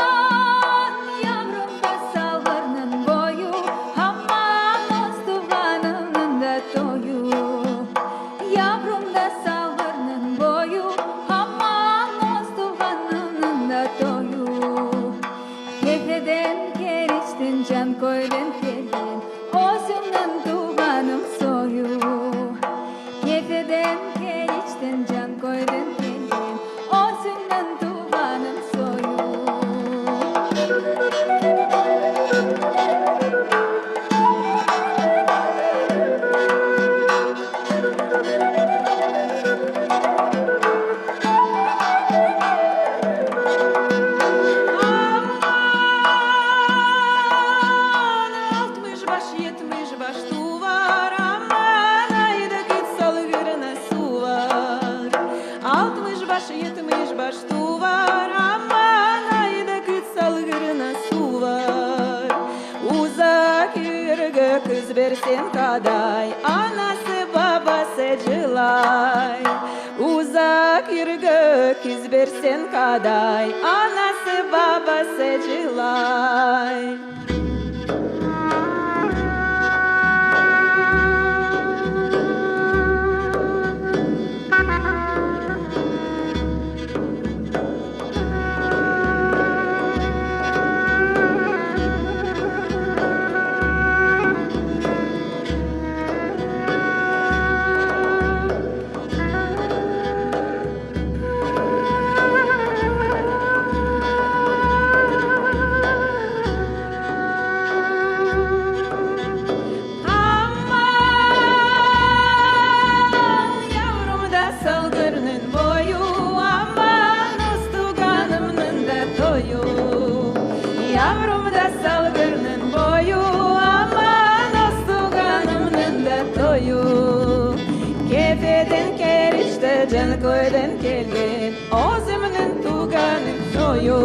Aman, yavrum da Salğırnıñ boyu, Aman, Oztuğanımnıñ da toyu. Yavrum da Salğırnıñ boyu, Aman, Oztuğanımnıñ da toyu. Kefeden, Keriçten, Canköyden kelgen Özümniñ tuvğanım soyu. Kefeden, Keriçten, Canköyden kelgen Özümniñ tuvğanım soyu. Aman, 60 baş, 70 baş tuvar, Aman, ayda git Salğırına suvar. 60 baş, 70 baş tuvar, Aman, ayda git Salğırına suvar. Uzaq yerge qız bersen kaday, Anası, babası cılay. Uzaq yerge qız bersen kaday, Anası, babası cılay. Aman, yavrum da Salğırnıñ boyu, Aman, Oztuğanımnıñ da toyu. Yavrum da Salğırnıñ boyu, Aman, Oztuğanımnıñ da toyu. Kefeden, Keriçten, Canköyden kelgen Özümniñ tuvğanım soyu.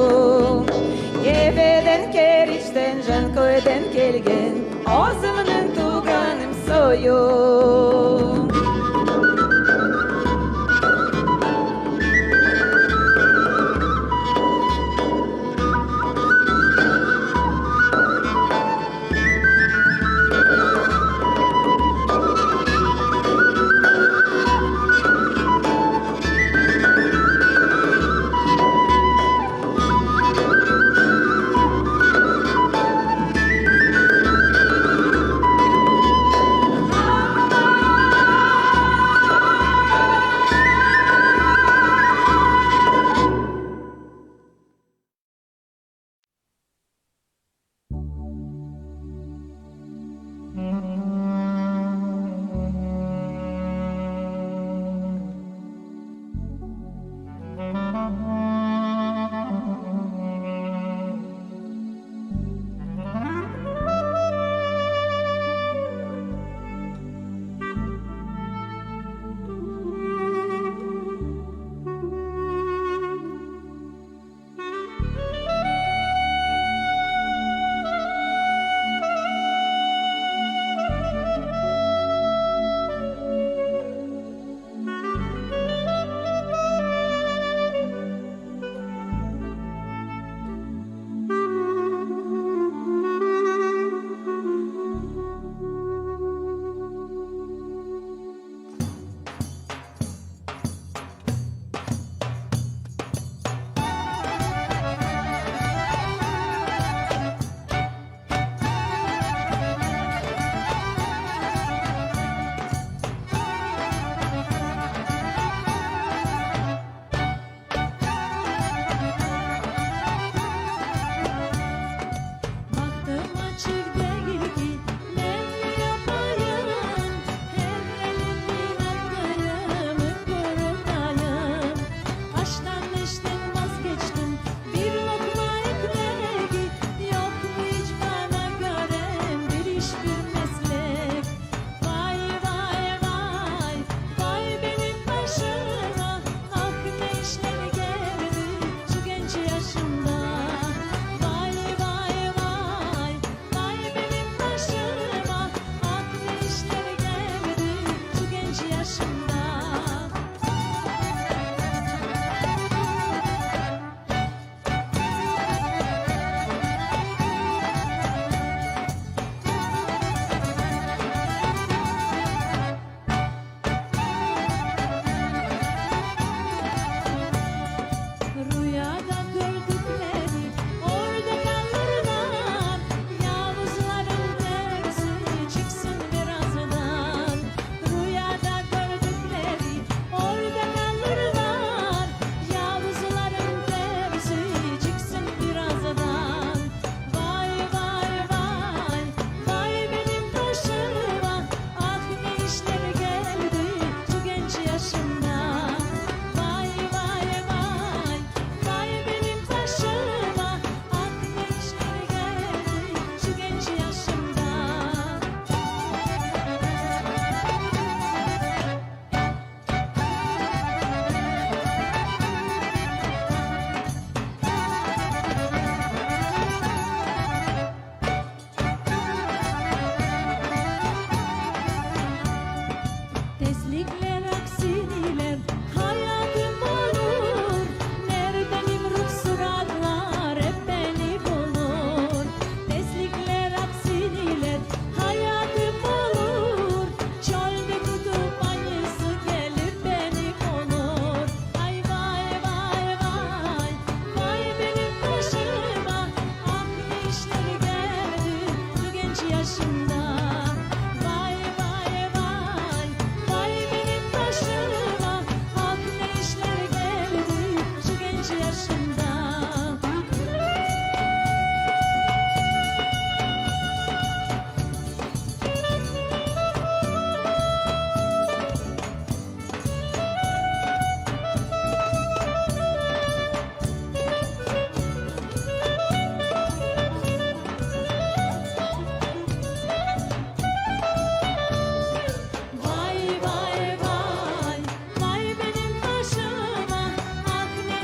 Kefeden, Keriçten, Canköyden kelgen Özümniñ tuvğanım soyu.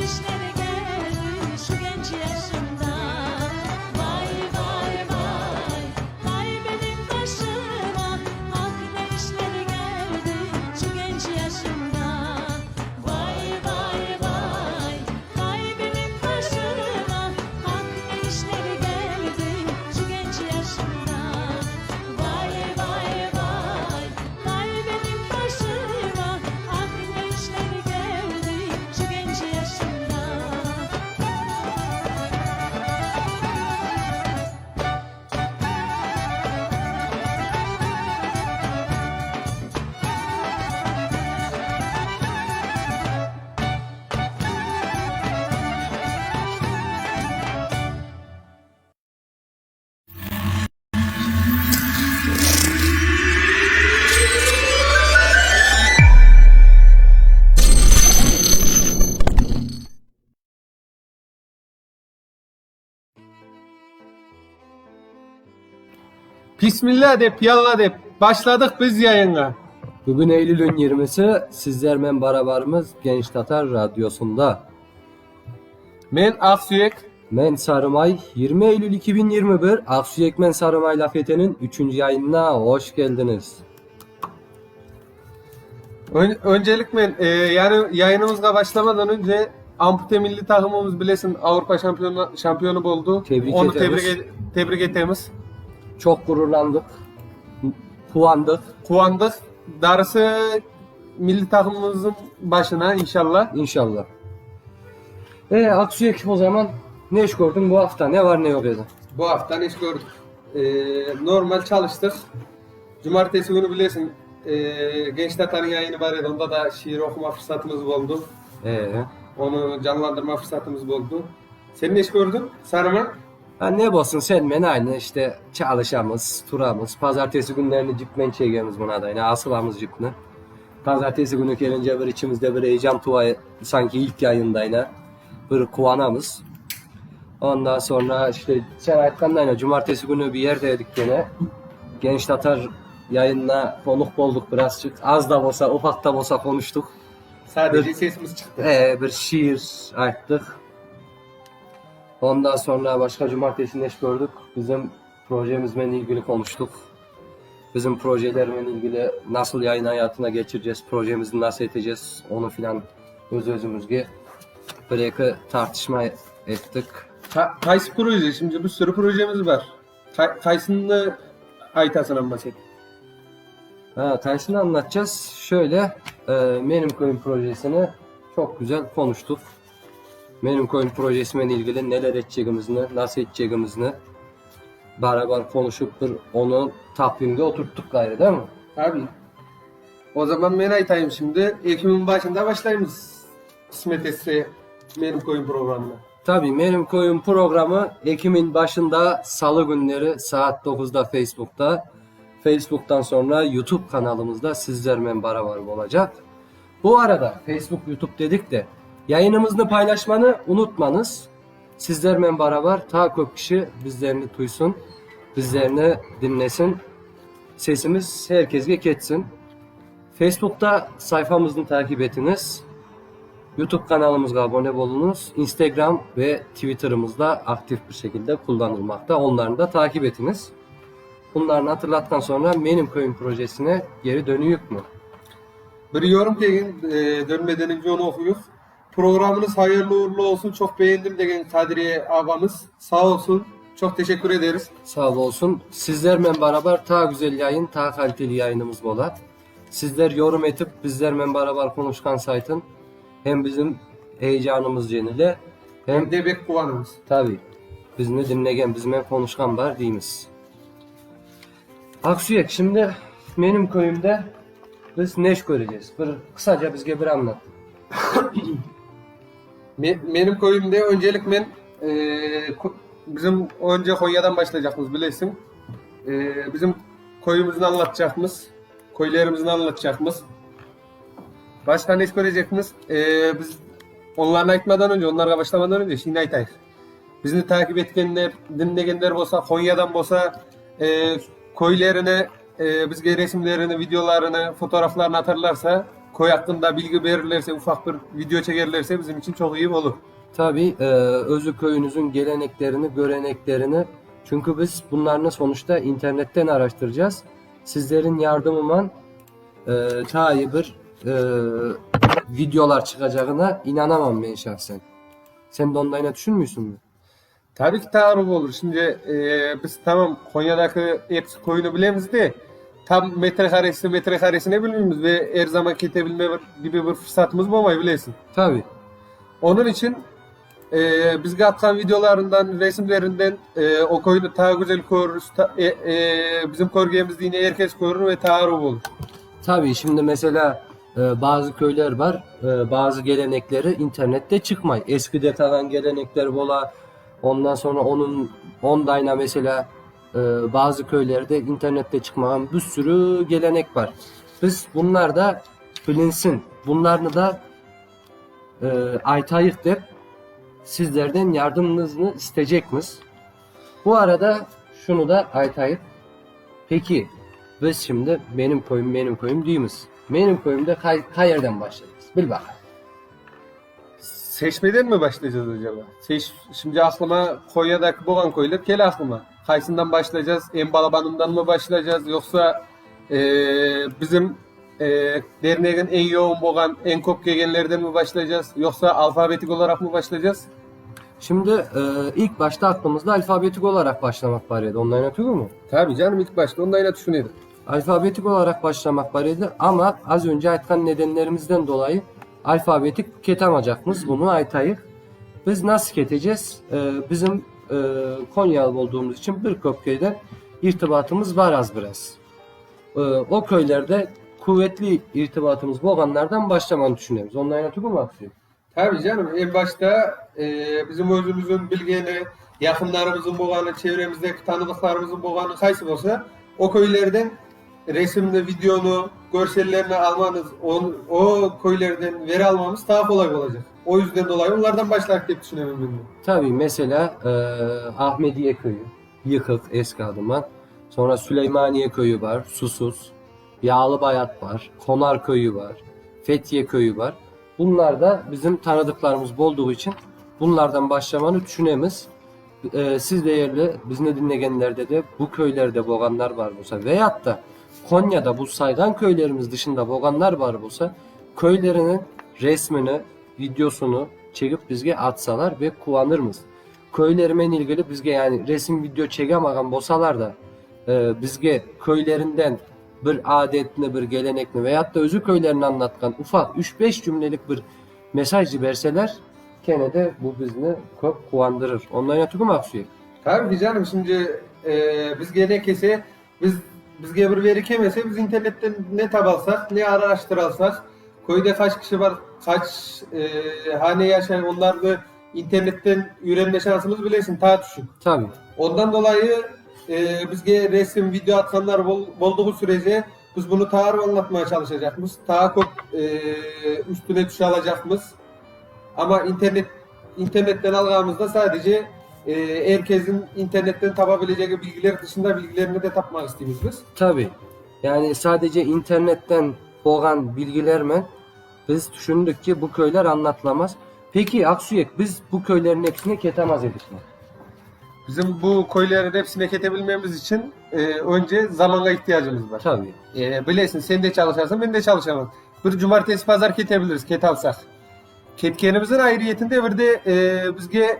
ne işler keldi şu genç yaşımda. Vay, vay, vay, vay benim başıma, ah ne işler geldi şu genç yaşımda. Vay, vay, vay, vay benim başıma, ah ne işler geldi şu genç yaşımda. Vay, vay, vay, vay benim başıma, ah ne işler geldi şu genç yaşımda. Bismillah dep, yalla dep, başladıq biz yayınğa. Bugün Eylül'ün 20'si sizlermen barabarmız Genç Tatar Radyosunda. Men Aqsüyek. Men Sarımay 20 Eylül 2021 Aqsüyek men Sarımay laf etenin 3. yayınına hoş geldiniz. Ön, öncelikle e, yani yayınımızga başlamadan önce ampute milli takımımız bilesin Avrupa şampiyonu şampiyonu oldu. Tebrik Onu ederiz. tebrik tebrik etemiz. Çok gururlandık. Kuvandık Kuvandık. Darısı milli takımımızın başına inşallah. inşallah. E Aksüyek o zaman ne iş gördün bu hafta? Ne var ne yok dedi. Bu hafta ne iş gördük? E, normal çalıştık. Cumartesi günü bilesin e, Genç Tatar'ın yayını var idi. Onda da şiir okuma fırsatımız oldu. Ee, Onu canlandırma fırsatımız oldu. Sen ne iş gördün? Sarıma. ha ne bolsun sen men aynı işte çalışamız, turamız. Pazartesi günlerini cipmen çekemiz buna da. Yani asılamız cipni. Pazartesi günü gelince bir içimizde bir heyecan tuva sanki ilk yayındayna bir kuvanamız. Ondan sonra işte sen aytqandayna cumartesi günü bir yerdeydik gene. Genç Tatar yayınına konuk olduk birazcık. Az da olsa ufak da olsa konuştuk. Sadece sesimiz çıktı. Ee, bir şiir ayttık. Ondan sonra başka cumartesi neş gördük. Bizim projemizle ilgili konuştuk. Bizim projelerle ilgili nasıl yayın hayatına geçireceğiz, projemizi nasıl edeceğiz onu filan öz özümüzge bir iki tartışma ettik. Ka kaysı proje? Şimdi bir sürü projemiz var. Kay kaysını aytasın amma sen? Ha, kaysını anlatacağız. Şöyle, e, Benim Köyüm projesini çok güzel konuştuk. Benim Köyüm projesiyle ilgili neler edeceğimizi, nasıl edeceğimizi beraber konuşup bir onu takvimde oturttuk gayrı değil mi? Abi. O zaman ben aytayım şimdi. Ekim'in başında başlayımız. Kısmet etse Benim Köyüm programına. Tabii Benim Köyüm programı Ekim'in başında Salı günleri saat 9'da Facebook'ta. Facebook'tan sonra YouTube kanalımızda sizlerle beraber olacak. Bu arada Facebook, YouTube dedik de yayınımızı paylaşmanı unutmanız. Sizlerle beraber ta çok kişi bizlerini duysun, bizlerini dinlesin. Sesimiz herkese geçsin. Facebook'ta sayfamızı takip etiniz. YouTube kanalımıza abone olunuz. Instagram ve Twitter'ımızda aktif bir şekilde kullanılmakta. Onları da takip etiniz. Bunların hatırlattan sonra Benim Köyüm projesine geri dönüyük mü? Bir yorum degen, e, dönmeden önce onu okuyuk. Programınız hayırlı uğurlu olsun. Çok beğendim degen Kadriye abamız. Sağ olsun. Çok teşekkür ederiz. Sağ olsun. Sizlerle beraber ta güzel yayın, ta kaliteli yayınımız ola. Sizler yorum etip bizlerle beraber konuşkan saytın hem bizim heyecanımız yenile hem Hem de bek kuvanımız. Tabii. Bizni dinlegen, bizimle konuşkan var deyimiz. Aksüyek şimdi benim köyümde biz neş göreceğiz. Bir, kısaca bizge bir anlat. Me- Benim köyümde öncelik men e, ko- bizim önce Konya'dan başlayacakmız bilesin. E, bizim köyümüzü anlatacakmız. Köylerimizi anlatacakmız. Başka ne görecekmiz? E, biz onların aytmadan önce, onlara başlamadan önce şimdi aytayıq. Bizni takip etkenler, dinlegenler bolsa, Konya'dan bolsa, e, köylerini, e, bizge resimlerini, videolarını, fotoğraflarını atarlarsa. Köy aqqında bilgi berirlerse, ufaq bir video çekerlerse bizim içün çoq iyi olur. Tabi, özü köyünüzün geleneklerini, göreneklerini, çünki biz bunlarnı sonuçta internetten araştıracağız. Sizlerin yardımıman taa iyi bir videolar çıqacağına inanamam men şahsen. Sen de ondayna tüşünmüysiñmi? Tabi ki taaruf olur. Şimdi biz tamam Konyadaki episi köyüni bilemiz de, tam metrekaresi metrekaresine bilmeymiz ve er zaman ketebilme bir kibi bir fırsatımız bolmay bilesiñ. Tabi. Onıñ içün bizge atqan videolarından, resimlerinden o köyni taa güzel körürüz, bizim körgenimizni yine er kes körür ve taaruf olur. Tabi, şimdi mesela bazı köyler bar, bazı gelenekleri internette çıqmay. Eskide qalğan gelenekler bola, ondan soñra onıñ ondayna mesela bazı köylerde internette çıqmağan bir sürü gelenek bar. Biz bunlar da bilinsin, bunlarnı da aytayıq dep sizlerden yardımıñıznı istecekmiz. Bu arada şunı da aytayıq, peki, biz şimdi menim köyüm, menim köyüm deymiz. Menim köyümde qay, qayerden başlaycağız? Bil baqayım. Seçmeden mi başlaycağız acaba? Seç, şimdi aqlıma Konyadaki bolğan köyler kele aqlıma. Qaysından başlaycağız? Eñ balabanından mı başlaycağız, yoqsa bizim dernegiñ eñ yoğun bolğan, eñ köp kelgenlerden mi başlaycağız, yoqsa alfabetik olaraq mı başlaycağız? Şimdi ilk başta aqlımızda alfabetik olaraq başlamaq bar edi, ondayna tügülmi? Tabi canım, ilk başta ondayna tüşünedik. Alfabetik olaraq başlamaq bar edi, amma az önce aytqan nedenlerimizden dolayı alfabetik ketamacaqmız, bunı aytayıq. Biz nasıl ketecez? Bizim Konyalı olduğumuz içün bir köp köyde irtibatımız bar az biraz. O köylerde quvetli irtibatımız bolğanlardan başlamanı tüşünemiz. Ondayna tügülmi, Aqsüyek? Tabi canım, eñ başta bizim özümizniñ bilgeni, yaqınlarımıznıñ bolğanı, çevremizdeki tanıdıqlarımıznıñ bolğanı qaysı bolsa, o köylerden resimni, videonı, görsellerni almamız, o köylerden veri almamız daa qolay bolacaq. O yüzden dolayı onlardan başlayıq dep tüşünemen men de. Tabi, meselâ, Ahmediye köyü, Yıqıq eski adıman, soñra Süleymaniye köyü bar, Susuz, Yağlıbayat bar, Konar köyü bar, Fethiye köyü bar. Bunlar da bizim tanıdıqlarımız boldığı içün bunlardan başlamanı tüşünemiz. Siz değerli bizni diñlegenlerde de bu köylerde bolğanlar bar bolsa veyat da Konyada bu sayğan köylerimiz dışında bolğanlar bar bolsa köyleriniñ resmini, videosını çekip bizge atsalar bek quvanırmız. Köylermen ilgili bizge yani resim video çegemağan bolsalar da bizge köylerinden bir adetni, bir gelenekni veyat da özü köylerini añlatqan ufaq üç-beş cümlelik bir mesaj yiberseler, kene de bu bizni köp quvandırır. Ondan ya tügüm, Aqsüyek? Tabii ki, canım, şimdi bizge ne kelse, biz, bizge bir veri kelmese, biz internetten ne tabalsaq, ne araştıralsaq, köyde qaç kişi bar, qaç hane yaşay, onlarnı İnternetten üyrenme şansımız bilesiñ taa tüşük. Tabi. Ondan dolayı bizge resim, video atqanlar boldığı sürece biz bunı taa añlatmağa çalışacaqmız, taa köp üstüne tüşe alacaqmız. Amma internet internetten alğanımızda sadece er kesin internetten tapa bilecegi bilgiler dışında bilgilerni de tapmaq isteymiz biz. Tabi. Yani sadece internetten bolğan bilgilermen biz tüşündik ki, bu köyler añlatılamaz. Peki, Aqsüyek, biz bu köylerniñ episine ketamaz edikmi? Bizim bu köylerniñ episine kete bilmemiz içün, önce zamanğa ihtiyacımız bar. Tabii. Bilesiñ, sen de çalışasıñ, men de çalışamam. Bir cumartesi, pazar kete biliriz, kete alsaq. Ketkenimizniñ ayrıyetinde bir de bizge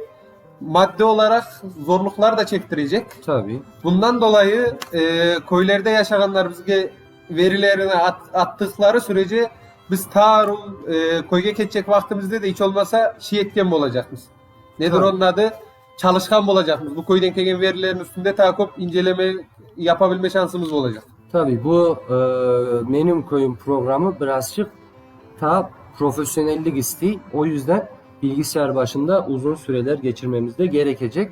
maddi olaraq zorluqlar da çektirecek. Tabii. Bundan dolayı köylerde yaşağanlar bizge verilerini attıqları sürece biz ta köyge ketecek vaqtımızda da iç olmasa şey etken bolacaqmız. Nedir onıñ adı? Çalışqan bolacaqmız. Bu köyden kelgen verilerniñ üstünde taa köp inceleme yapabilme şansımız bolacaq. Tabii, bu Menim köyüm programı birazçıq taa professionellik istey. O yüzden bilgisayar başında uzun süreler geçirmemiz de gerekecek.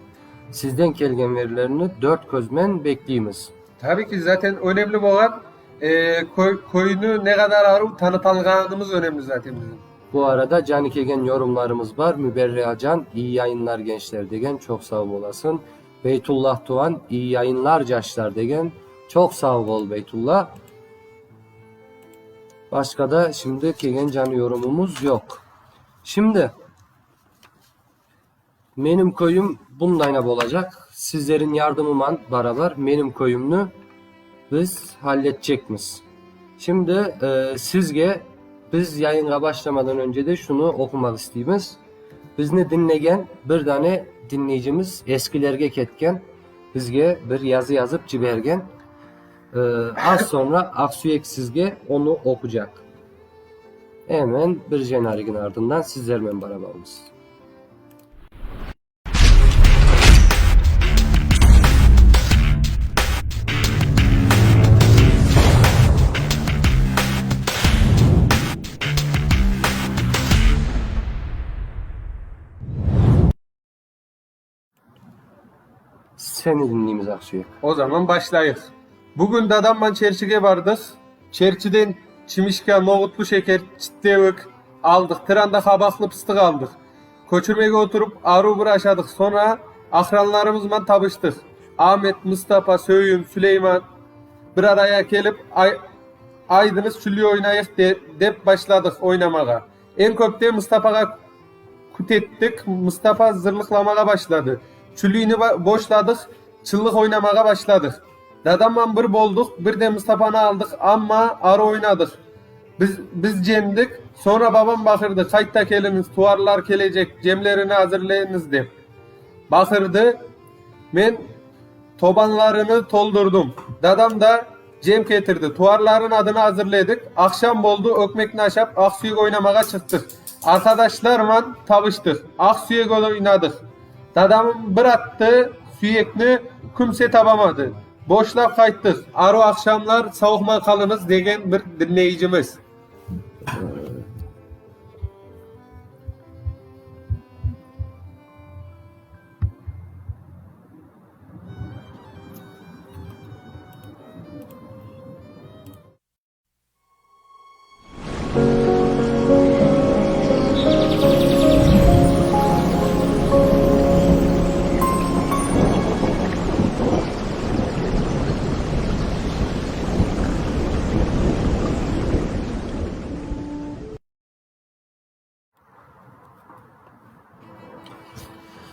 Sizden kelgen verilerni dört közmen bekleymiz. Tabii ki, zaten önemli bolğan, köy, köyni ne qadar aruv tanıtalğanımız önemli zaten bizim. Bu arada cani kelgen yorumlarımız bar, Müberra Can, İyi yayınlar gençler degen, çoq sağ bolasın. Beytullah Tuvan, İyi yayınlar caşlar degen, çoq sağ bol Beytullah. Başqa da şimdi kelgen canı yorumımız yoq. Şimdi menim köyüm bundayna bolacaq. Sizlerin yardımıman barabar menim köyümni biz halletcekmiz. Şimdi sizge biz yayınğa başlamadan önce de şunı oqumaq isteymiz. Bizni diñlegen bir dane diñleyicimiz eskilerge ketken, bizge bir yazı yazıp cibergen. Az soñra Aqsüyek sizge onı oqucaq. Emen bir jenarigin ardından sizlermen barabarmız. Seni diñleymiz, Aqsüyek. O zaman başlayıq. Bugün dadamman çerçige bardıq. Çerçiden çimişka, noğutlu şeker, çitlevik aldıq. Tiranda qabaqlı pıstıq aldıq. Köçürmege oturıp, aru bir aşadıq. Soñra aqranlarımızman tabıştıq. Amet, Mustapa, Söyün, Süleyman bir araya kelip, Aydıñız çüllü oynayıq, dep başladıq oynamağa. Eñ köpte Mustafağa kütettik. Mustafa zırlıqlamağa başladı. Çüllüni boşladıq, çıllıq oynamağa başladıq. Dadamman bir boldıq, bir de Mustafanı aldıq, amma arı oynadıq. Biz, biz cendik. Soñra babam baqırdı, Qayt da keliñiz, tuvarlar kelecek, cemlerini azırlayıñız, dep baqırdı. Men tobanlarını toldurdım. Dadam da Cem ketirdi. Tuvarların adını azırledik. Aqşam boldı, ökmekni aşap, aqsüyek oynamağa çıqtıq. Arqadaşlarman tabıştıq. Aqsüyek oynadıq. Dadamım bir attı süyekni, kimse tabamadı. Boşlap qayttıq. Aru aqşamlar, savuqman qalıñız, degen bir diñleyicimiz.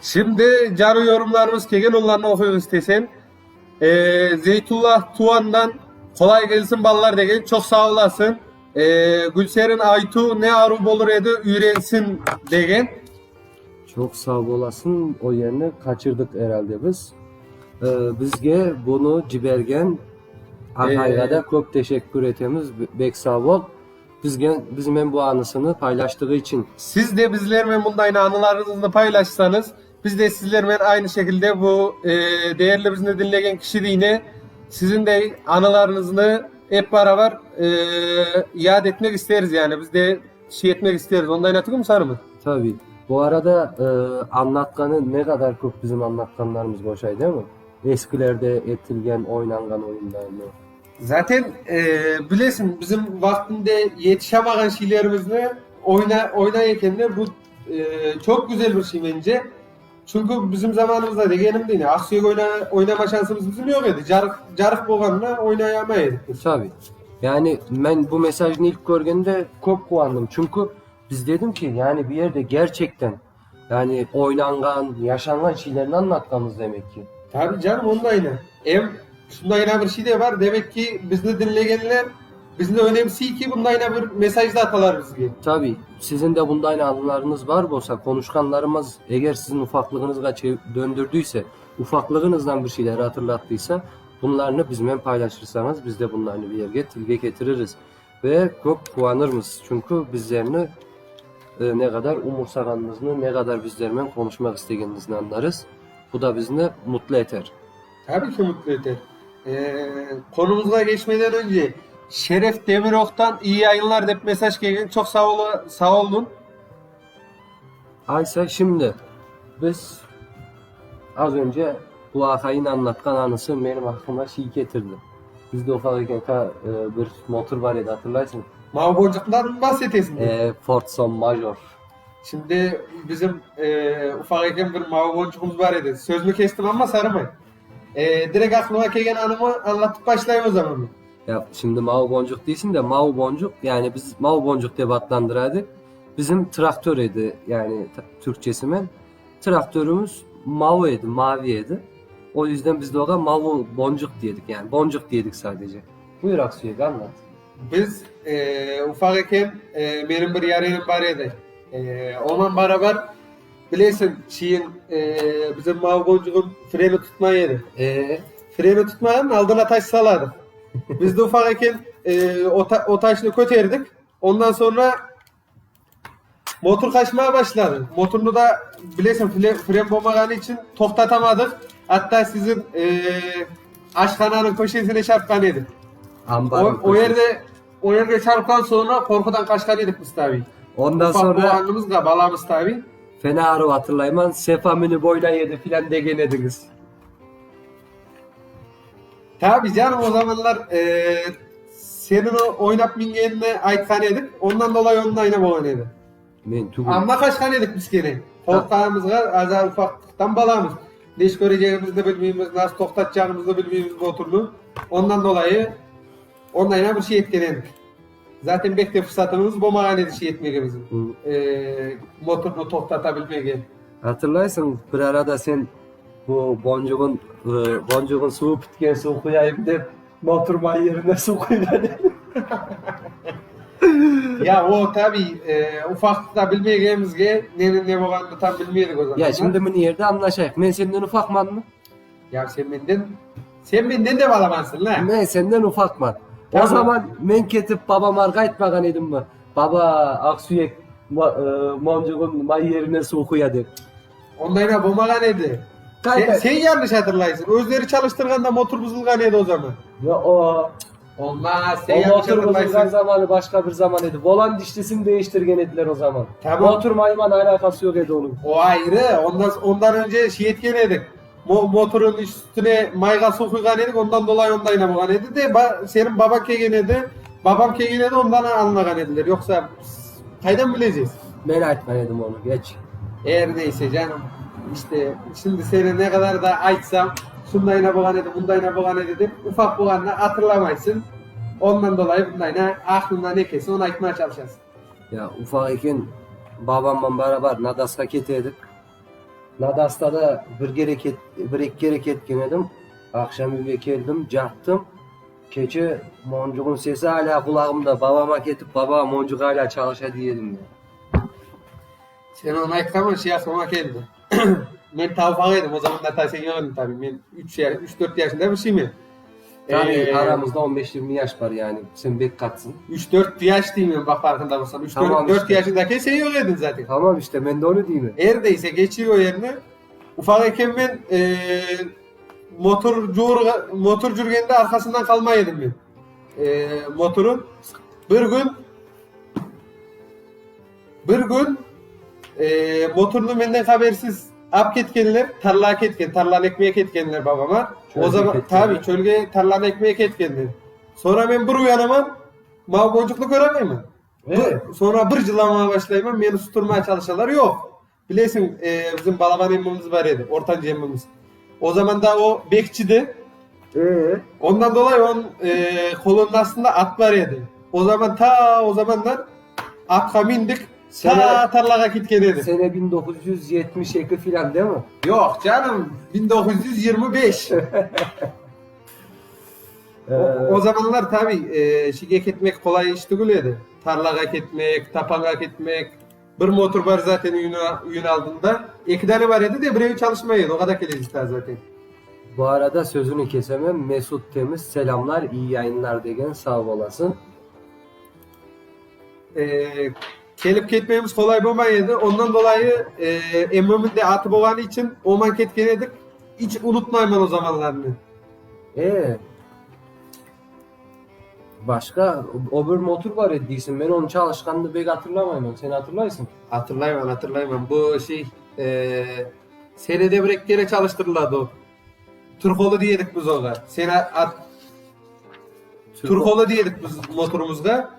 Şimdi carı yorumlarımız kelgen, onlarnı oquyıq istesen. Zeytullah Tuvandan Qolay kelsin balalar degen, çoq sağ olasıñ. Gülserin Aytu ne aruv bolur edi, üyrensin degen. Çoq sağ olasıñ, o yerni qaçırdıq eralde biz. Bizge bunı cibergen aqayğa da köp teşekkür etemiz, bek sağ ol. Bizge, bizmen bu anısını paylaştığı içün. Siz de bizlermen bunday anılarıñıznı paylaşsañız, biz de sizlermen aynı şekilde bu değerli bizni diñlegen kişi diyne siziñ de anılarıñıznı ep barabar yad etmek isteriz, yani biz de şey etmek isteriz. Onday tügünmi, Sarımı? Tabii. Bu arada añlatqanı ne qadar köp bizim añlatqanlarımız boşay, değil mi? Eskilerde etilgen, oynanğan oyunlarnı. Zaten, bilesiñ, bizim vaqtında yetişemağan şeylerimizni oyna, oynay ekenler, bu çoq güzel bir şey mence. Çünki bizim zamanımızda, degenim de, aqsüyek oyna, oynama şansımız bizim yoq edi. Carıq, carıq bolğanına oynayamay edik biz. Tabii. Yani men bu mesajnı ilk körgende köp quvandım. Çünki biz dedim ki, yani bir yerde gerçekten, yani oynanğan, yaşanğan şeylerni añlatqanmız demek ki. Tabii canım, ondayna. Em şundayna bir şey de bar, demek ki, bizni diñlegenler bizni önemsiy ki, bundayna bir mesaj da atalar bizge. Tabii, siziñ de bundayna anılarıñız bar bolsa, konuşqanlarımız eger siziñ ufaqlığıñızğa döndürdiyse, ufaqlığıñızdan bir şeyler hatırlattıysa, bunlarnı bizmen paylaşırsañız, biz de bunlarnı bir yerge tilge ketiririz ve köp quvanırmız, çünki bizlerni ne qadar umursağanıñıznı, ne qadar bizlermen qonuşmaq istegeniñizni añlarız, bu da bizni mutlu eter. Tabii ki mutlu eter. Konumuzğa geçmeden önce Şeref Demirok'tan iyi yayınlar dep mesaj kelgen. Çoq sağ ol, sağ olun. Aysa şimdi biz az önce bu aqayın añlatqan anısı menim aqlıma şey ketirdi. Bizde ufaq eken ta bir motor bar edi, hatırlaysıñ? Mavı boncuktan mı bahsetesiñ? E, Fordson Major. Şimdi bizim ufaq eken bir mavı boncuğımız bar edi. Sözüni kestim amma sarımay. Direkt aqlıma kelgen anımı añlatıp başlayım o zaman men. Ya şimdi Mavı Boncuk deysiñ de, Mavı Boncuk, yani biz Mavı Boncuk dep adlandıra edik. Bizim traktör edi, yani türkçesimen. Traktörimiz mavı edi, mavi edi. O yüzden biz de oğa Mavı Boncuk dedik, yani Boncuk dedik sadece. Buyur Aksüyek, añlat. Biz ufaq eken, menim bir yarenim bar edi. Onen barabar, bilesiñ, şeyin, bizim Mavı Boncuğın freni tutmay edi. Freni tutmağan, aldına taş saladıq. Biz de ufaq eken, o taşnı köterdik. Ondan soñra Motor qaçmağa başladı. Motornı da, bilesiñ, fren bolmağanı içün toqtatamadıq. Atta siziñ aşhananıñ köşesine çarpqan edik. Ambarnıñ O yerde, o yerge çarpqan soñra qorqudan qaçqan edik biz tabiy. Ondan Ufaq soñra bolğanımızğa, balamız tabiy. Fena arıp hatırlayman, Sefa meni boylay edi filan degen ediñiz. Tabi canım, o zamanlar seniñ o oynap mingenini aytqan edik, ondan dolayı onıñ ayna bolğan edi. Men tügül. Amma qaçqan edik biz kene. Qorqqanımızğa, azar ufaqlıqtan balamız. Ne iş körecegimizni bilmeymiz, nasıl toqtatacağımıznı bilmeymiz motornı. Ondan dolayı onıñ ayna bir şey etken edik. Zaten bek de fırsatımız bolmağan edi şey etmege bizim, motornı toqtata bilmege. Hatırlaysıñ, bir arada sen bu boncuğın, boncuğın suvu pitken, suv quyayım dep, motor may yerine suv quyğan ediñ. Ya o tabiy, ufaqlıqta bilmegenimizge neniñ ne bolğanını tam bilmedik o zamanlar. Ya şimdi mına yerde añlaşayıq, men senden ufaqmanmı? Ya sen menden, sen menden de balamansıñ la. Men senden ufaqman. O zaman men ketip babamlarğa aytmağan edimmi, baba, aqsüyek moncuğın may yerine suv quya dep. Ondayna bolmağan edi. Sen, sen yanlış hatırlaysıñ. Özleri çalıştırğanda motor buzulğan edi o zaman. Yo-o. Olmaz, sen O yanlış motor buzulğan hatırlaysıñ. zamanı başqa bir zaman edi. Volan dişlisini değiştirgen ediler o zaman. Tamam. Motor mayman alâqası yoq edi onıñ. O ayrı. Ondan, ondan önce şey etken edik. Motornıñ üstüne mayğa suv quyğan edik, ondan dolayı ondayna bolğan edi de, seniñ babañ kelgen edi, babam kelgen edi, ondan añlağan ediler, yoqsa qaydan bileceğiz? Men aytqan edim onı, geç. Er neyse, canım, işte, şimdi seni ne qadar da aytsam, şundayna bolğan edi, bundayna bolğan edi dep, ufaq bolğanını hatırlamaysıñ, ondan dolayı bundayna aqlıña ne kelse, onı aytmağa çalışasıñ. Ya, ufaq eken, babamman barabar Nadasqa kete edik. Nadasta da bir kere ket, bir eki kere ketken edim. Aqşam üyge keldim, cattım. Keçe moncuğın sesi alâ qulağımda. Babama ketip, Baba, moncuq alâ çalışa, dey edim men. Sen onı aytqanman, şey aqlıma keldi. Men ta ufaq edim, o zamanlar ta sen yoq ediñ tabi. Men üç, üç, dört yaşında bir şeymen. Tabi, aramızda on beş, yirmi yaş bar, yani sen bek qartsıñ. Üç, dört yaş deymen, baq farqında bolsañ. Üç, dört, dört yaşındaki sen yoq ediñ zaten. Tamam işte, men de onı deymen. Er neyse, geçeyik o yerni. Ufaq eken men, motor cuvurğa, motor cürgende arqasından qalmay edim men. Motorın. Bir kün, Bir kün motornı menden habersiz ap ketkenler, tarlağa ketken, tarlanı ekmege ketkenler babama. O zaman, tabi, çölge tarlanı ekmege ketkenler. Soñra men bir uyanaman, mav boncuqnı köremeyman. Soñra bir cılamağa başlayman, meni susturmağa çalışalar, yoq. Bilesiñ, bizim balaban emmimiz bar edi, ortancı emmimiz. O zaman da o bekçidi. Ondan dolayı onıñ qolunıñ astında at bar edi. O zaman, ta o zamandan atqa mindik, ta tarlağa ketken edik. Sene 1972 filan, değil mi? Yoq, canım, 1925. O zamanlar, tabiy, şige ketmek qolay iş tügül edi. Tarlağa ketmek, tapanğa ketmek. Bir motor bar zaten üyün aldında. Eki dane bar edi de, birevi çalışmay edi, oğa da keleceğiz daa zaten. Bu arada sözüni kesemem, Mesut Temiz selâmlar, iyi yayınlar degen, sağ olasıñ. Kelip ketmemiz qolay bolmay edi, ondan dolayı emmimin de atı bolğanı içün oman ketken edik, iç unutmayman o zamanlarnı. E. Başqa, o bir motor bar edi deysiñ, men onıñ çalışqanını bek hatırlamayman, sen hatırlaysıñ? Hatırlayman, hatırlayman. Bu şey, senede bir eki kere çalıştırıladı o. Turqolı dey edik biz oğa. Sen at, Turqolı dey edik biz motorımızğa.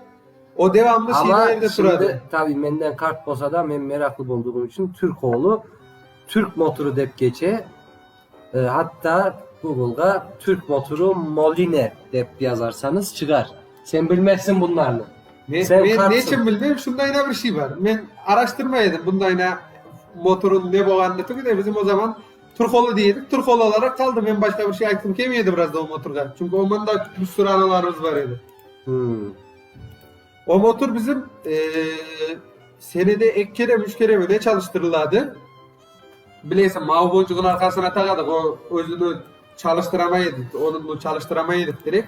O devamlı şeyde yerde turadı. Amma şimdi, tabi, menden qart bolsa da, men meraqlı bolduğım içün Türkoğlu, türk motorı dep keçe. Hatta. Google'ğa Türk motoru Moline dep yazarsañız çıqar. Sen bilmezsiñ bunlarnı. Men, Sen men qartsıñ. neçün bilmeyim, şundayna bir şey bar. Men araştırmay edim bundayna motorun ne bolğanını tügü de bizim o zaman Turkoğlu deydik. Turkoğlu olaraq qaldı. Men başqa bir şey aytqım kelmey edi biraz da o motorğa. Çünki ondan da bir sürü anılarımız bar edi. Hmm. O motor bizim senede eki kere mi, üç kere mi ne çalıştırıladı. Bilesiñ, mavı boncuğın arqasına taqadıq, o özüni çalıştıramay edi, onı çalıştıramay edik direkt.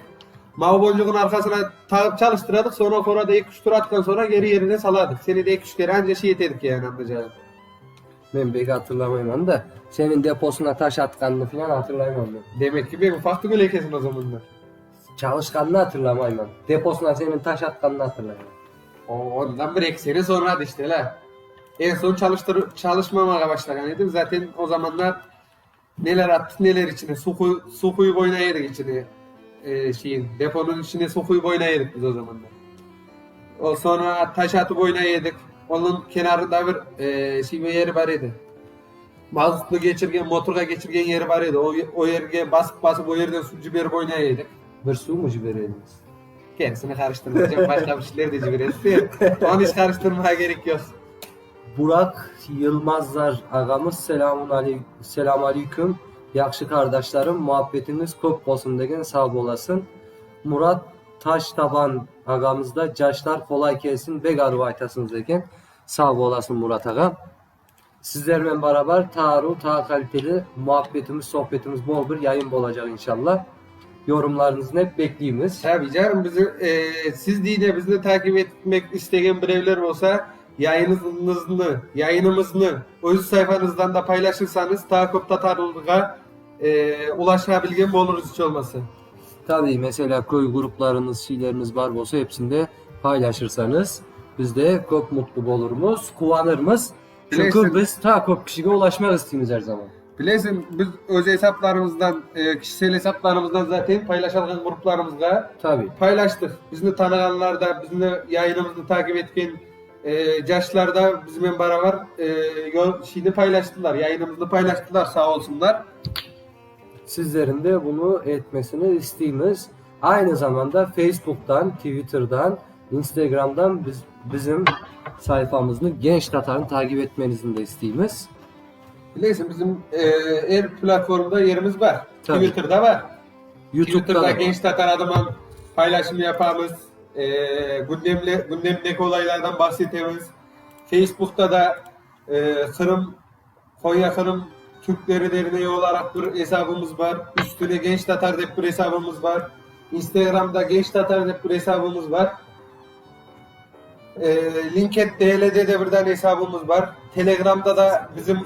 Mavı boncuğın arqasına taqıp çalıştıradıq, soñra qorada eki-üç tur atqan soñra geri yerine saladıq. Senede eki-üç kere anca şey etedik yani anlayacağın. Men bek hatırlamayman da, seniñ deposuna taş atqanını filan hatırlayman men. Demek ki, bek ufaq tügül ekensiñ o zamanlar. Çalışqanını hatırlamayman. Deposuna seniñ taş atqanını hatırlayman. O, ondan bir-eki sene soñradı işte, la. Eñ soñ çalıştır, çalışmamağa başlağan edim. Zaten o zamanlar neler attıq, neler içine, suv quy, suv quyıp oynay edik içine, e, şeyin, deponıñ içine suv quyıp oynay edik biz o zamanlar. O soñra taş atıp oynay edik. Onıñ kenarında bir, e, şey yeri bar edi. Mazutnı keçirgen, motorğa keçirgen yeri bar edi. O, o yerge basıp-basıp, o yerden suv ciberip oynay edik. Bir suv mu cibere ediñiz? Gerisini qarıştırmaycam, başqa bir şeyler de ciberesiz. Sen onı hiç qarıştırmağa kerek yoq. Burak Yılmazlar ağamız selamun aley, selam aleyküm, yahşı qardaşlarım, muabbetiñiz köp bolsun degen, sağ bolasıñ. Murat Taştaban ağamız da caşlar qolay kelsin, bek aruv aytasıñız degen, sağ bolasıñ Murat ağa. Sizlermen barabar taa aruv, taa kaliteli muabbetimiz, sohbetimiz bol bir yayın bolacaq inşallah. Yorumlarıñıznı ep bekleymiz. Tabi canım, bizi, siz dey de bizni takip etmek istegen birevler bolsa, yayınıñıznı, yayınımıznı öz sayfañızdan da paylaşırsañız, taa köp tatarlığa ulaşabilgen bolurız iç olmasa. Tabi, meselâ, köy gruplarıñız, şeyleriniz bar bolsa, hepsinde paylaşırsañız, biz de köp mutlu bolurmız, quvanırmız. Çünki biz taa köp kişige ulaşmaq isteymiz er zaman. Bilesiñ, biz öz esaplarımızdan, kişisel esaplarımızdan zaten paylaşalğan gruplarımızğa Tabi. paylaştıq. Bizni tanığanlar da, bizni yayınımıznı takip etken yaşlar da biznen barabar şeyni paylaştılar, yayınımıznı paylaştılar, sağ olsunlar. Sizlerin de bunı etmesini isteymiz. Aynı zamanda Facebooktan, Twitterdan, Instagramdan biz, bizim sayfamıznı Genç Tatarnı takip etmenizni de isteymiz. Bilesiñ, bizim er platformda yerimiz bar. Tabii. Twitterda bar. YouTube'da Twitterda da bar. Genç Tatar adıman paylaşım yapamız. Gündemle, gündemdeki olaylardan bahsetemiz. Facebookta da Qırım Konya Qırım Türkleri Derneği olaraq bir esabımız bar. Üstüne Genç Tatar dep bir esabımız bar. Instagramda Genç Tatar dep bir esabımız bar. Linket DL'de de bir tane esabımız bar. Telegramda da bizim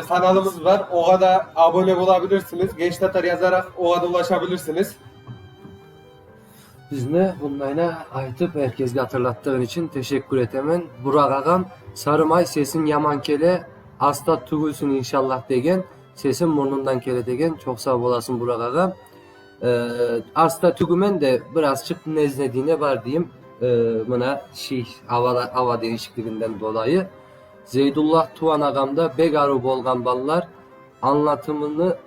kanalımız bar. Oğa da abone bolabilirsiniz. Genç Tatar yazaraq oğa da ulaşabilirsiniz. Bizni bundayna aytıp er kesge hatırlattığın içün teşekkür etemen. Burak ağam, Sarımay sesiñ yaman kele, asta tügülsin inşallah degen, sesiñ murnundan kele degen, çoq sağ bolasıñ Burak ağa. Asta tügümen de birazçıq neznedine bar deyim, mına şiy ava ava deñişikliginden dolayı. Zeydullah Tuvan ağam da bek aruv bolğan ballar, añlatımını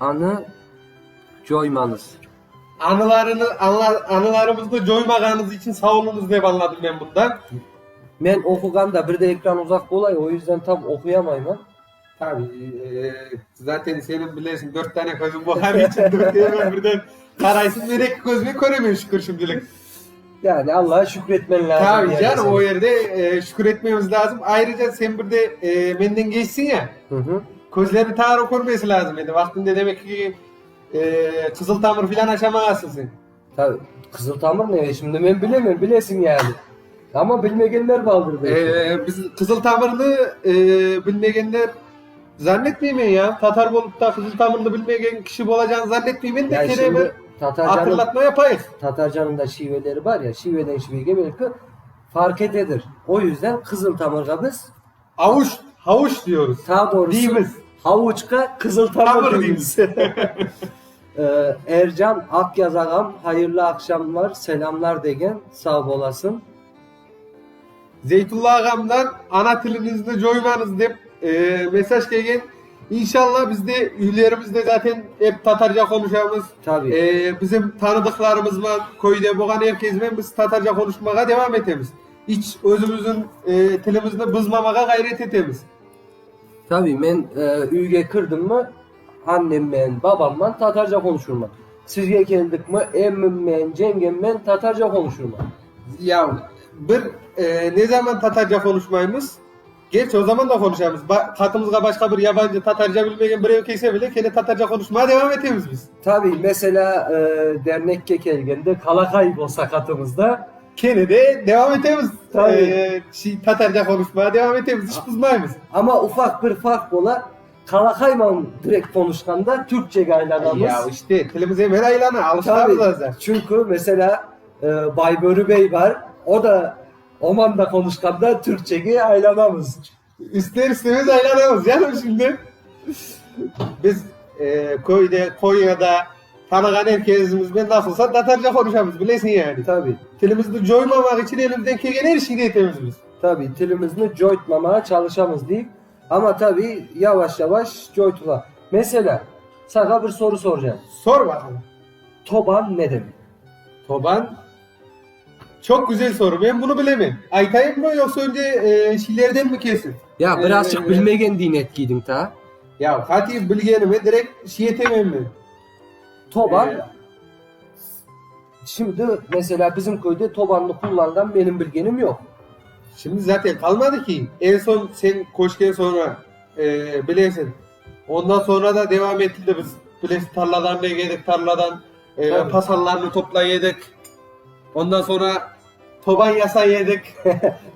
anı coymañız. Anılarını, anılarımıznı coymağanıñız içün sağ oluñız dep añladım men bundan. Men oquğanda bir de ekran uzaq bolay, o yüzden tam oquyamayman. Tabi, zaten seniñ bilesiñ dört tane közüñ bolğanı içün dörtevini birden qaraysıñ. Men eki közüme köremem şükür şimdilik. Yani Allağa şükretmen lazım. Tabi canım, o yerde şükür etmemiz lazım. Ayrıca sen bir de menden gençsiñ ya, közleriñ taa körmesi lazım edi. Vaqtında demek ki, qızıl tamır filan aşamağansıñ sen. Tabi, qızıl tamır ne, şimdi men bilemem, bilesiñ yani. Amma bilmegenler bardır belki. Biz qızıl tamırnı bilmegenler zannetmeymen ya. Tatar bolıp da qızıl tamırnı bilmegen kişi bolacağını zannetmeymen de Yani kene şimdi bir Tatarcanıñ, hatırlatma yapayıq. Tatarcanıñ da şiveleri bar ya, şiveden şivege belki fark etedir. O yüzden qızıl tamırğa biz Avuç, havuç diyoruz. Taa doğrusu Deymiz. havuçqa qızıl tamır Tamır deymiz. deymiz. Ercan Akyaz ağam hayırlı aqşamlar, selamlar degen, sağ bolasıñ. Zeytulla ağamdan ana tiliñizni coymañız dep mesaj kelgen. İnşallah biz de üylerimizde zaten ep tatarca konuşamız. Tabii. Ee, bizim tanıdıklarımızla, köyde bolğan herkesle biz tatarca konuşmağa devam etemiz. İç özümizin e, tilimizni bızmamağa gayret etemiz. Tabii men e, üyge kirdim mi annemmen, babamman tatarca konuşurman. Sizge keldik mi emmimmen, cengemmen tatarca konuşurman. Ya bir e, ne zaman Tatarca konuşmaymız? Gerçi o zaman da konuşamız. Ba- katımızga başka bir yabancı Tatarca bilmeyen birev kelse bile kene Tatarca konuşmaya devam etemiz biz. Tabii mesela e, dernekke kelgende kalakay bolsa katımızda Kene de devam etemiz. Tabii. E, şey, Tatarca konuşmaya devam etemiz. Hiç bızmayımız. ama ufak bir fark bola kalakayman direkt konuşkanda Türkçege aylanamız. Ya işte tilimiz hemen aylana. Alışamız Tabii. azar. Çünkü mesela e, Bay Börü Bey var. O da Oman'da konuşkanda Türkçege aylanamız. İster istemez aylanamız. Yani şimdi biz e, köyde, Konya'da tanıgan herkesimizle nasılsa Tatarca konuşamız bilesin yani. Tabii. Tilimizni coymamak için elimizden gelen her şeyi etemiz biz. Tabii tilimizni coytmamaya çalışamız deyip ama tabii yavaş yavaş coytula. Mesela sana bir soru soracağım. Sor bakalım. Toban ne demek? Toban çok güzel soru. Ben bunu bilemem. Aytayım mı yoksa önce e, şeylerden mi kesin? Ya birazcık Ee, bilmegen din etkiydin ta. Ya Fatih bilgenime direkt şey etemem ben. Toban Ee, şimdi mesela bizim köyde tobanlı kullanan benim bilgenim yok. Şimdi zaten kalmadı ki. En son sen koşken sonra e, bilirsin. Ondan sonra da devam ettik de biz bilirsin tarladan ne yedik tarladan e, Tabii. pasarlarını topla yedik. Ondan sonra toban yasa yedik.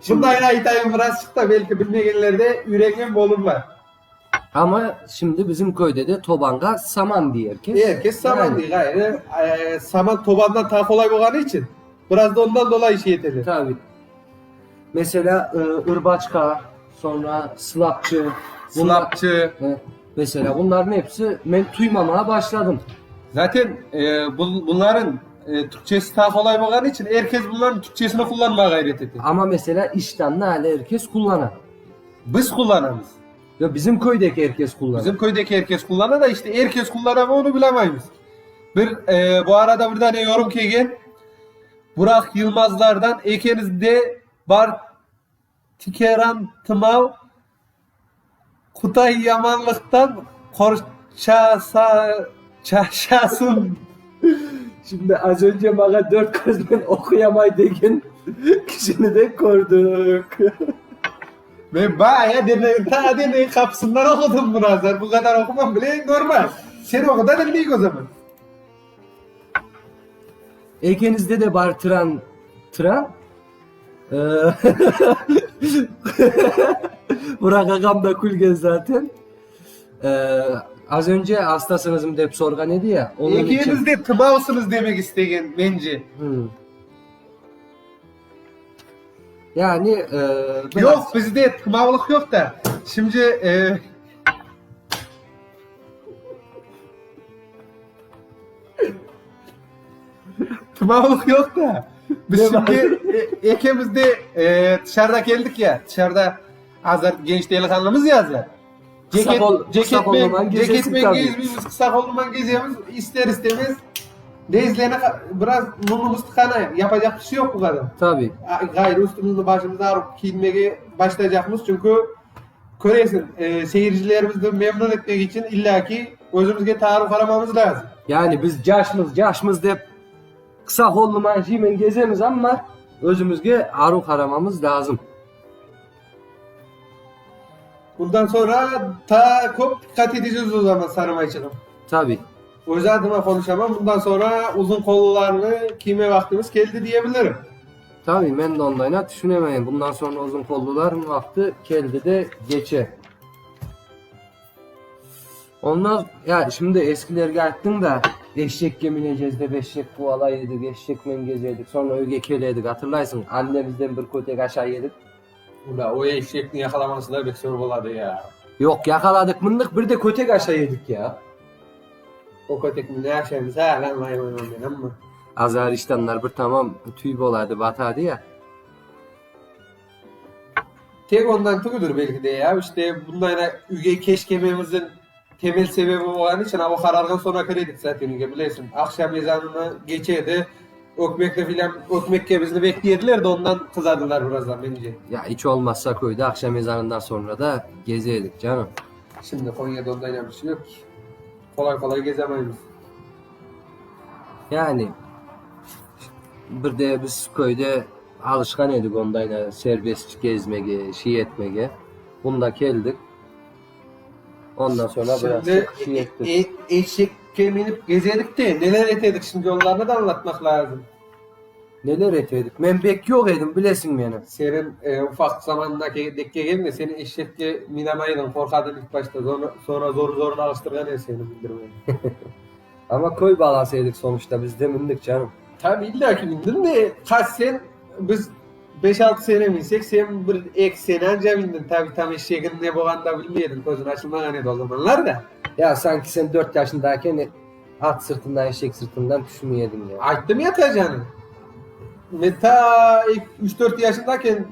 Şimdi aynı aytayım birazcık da belki bilmeyenler de yüreğim olurlar. Ama şimdi bizim köyde de tobanga saman diye herkes. Herkes saman Yani, değil gayrı. E, saman tobandan daha kolay olduğu için biraz da ondan dolayı şey yeterli. Tabii. Mesela e, ırbaçka, sonra slapçı, bunlar- Slapçı. E, mesela bunların hepsi ben tuymamaya başladım. Zaten e, bun- bunların e, Türkçesi daha kolay olduğu için herkes bunların Türkçesini kullanmaya gayret etti. Ama mesela iştanlı hala herkes kullanan. Biz kullanamız. Ya bizim köydeki herkes kullanan. Bizim köydeki herkes kullanan da işte herkes kullanamı onu bilemeyiz. Bir e, bu arada bir tane yorum kelgen. Burak Yılmazlardan ekenizde bar Tikeran Tımav Kutay Yamanlık'tan Korçasa Çaşasın Şimdi az önce bana dört gözle okuyamay degen kişini de gördük. Ben bayağı derneğin, ta derneğin kapısından okudum bunu Azar. Bu kadar okumam bile normal. Sen oku da dinleyik o zaman. Ekenizde de var tran tran. Ee, Burak ağam da kulgen zaten. Ee, az önce hastasınız mı dep sorgan edi ya. Onun için. İkiniz de tımavsınız demek isteyen bence. Hmm. Yani e, biraz- Yok bizde tımavlık yok da. Şimdi e, tımavlık yok da. Biz Ne şimdi e, ekemizde e, dışarıda geldik ya. Dışarıda azar genç delikanlımız ya azar. Kısa Ceket, kol- kısa ceket kolluman men, gezesi ceket men tabii. gezmeyimiz, kısa kolluman gezemiz ister istemez nezlene biraz burnumuz tıkana yapacak bir şey yok bu kadar. Tabii. Gayrı üstümüzü başımıza alıp giyinmeye başlayacakmız çünkü köresin e, seyircilerimizi de memnun etmek için illaki özümüzge taarruf aramamız lazım. Yani biz caşmız caşmız dep kısa kolluman şeymen gezemiz ama özümüzge aruk aramamız lazım. Bundan sonra ta kop dikkat edeceğiz o zaman sarımayçılım. Tabii. Öz adıma konuşamam. Bundan sonra uzun kollularını kime vaktimiz geldi diyebilirim. Tabii ben de ondan düşünemeyim. Bundan sonra uzun kolluların vakti geldi de geçe. Onlar ya şimdi eskiler geldi da eşek gemineceğiz de beşek kovala yedik, eşek men gezeydik, sonra öge keleydik hatırlaysın annemizden bir kötek aşağı yedik. Ula o eşekini yakalaması da bir zor ya. Yok yakaladık mındık bir de kötek aşağı yedik ya. O kötek ne yaşayımız ha lan vay vay vay ama. Azar iştenler bir tamam tüy bolaydı batadı ya. Tek ondan tügüdür belki de ya. İşte bundan üge keşkememizin temel sebebi bolğanı içün ava qararğan soñra kiredik zaten üyge, bilesiñ. Aqşam ezanını geçedi, ökmekni filan, ökmekke bizni bekleyediler de, ondan qızadılar biraz da, mence. Ya iç olmazsa köyde aqşam ezanından soñra da geze edik, canım. Şimdi Konyada ondayla bir şey yoq ki. Qolay-qolay gezemaymız. Yani, bir de biz köyde alışqan edik ondayla serbest gezmege, şey etmege. Bunda keldik. Ondan soñra biraz Şimdi şey ettik. eşekke minip gezedik de, neler etedik şimdi onlarnı da añlatmaq lazım. Neler etedik? Men bek yoq edim, bilesiñ meni. Seniñ ufaq zamanına dek kelgende, sen eşekke minamaydıñ, qorqadıñ ilk başta, soñra zor-zoruna alıştırğan edi seni mindirmege. Amma köy balası edik sonuçta, biz de mindik, canım. Tabi, illa ki mindiñ de, qaç sen, biz beş-altı sene minsek, sen bir eki sene anca mindiñ, tabi, tam eşegiñ ne bolğanını da bilmey ediñ, közüñ açılmağan edi o zamanlar da. Ya, sanki sen dört yaşındayken At sırtından, eşek sırtından tüşmey ediñ ya. Ayttım ya ta canım. Men ta üç-dört yaşındayken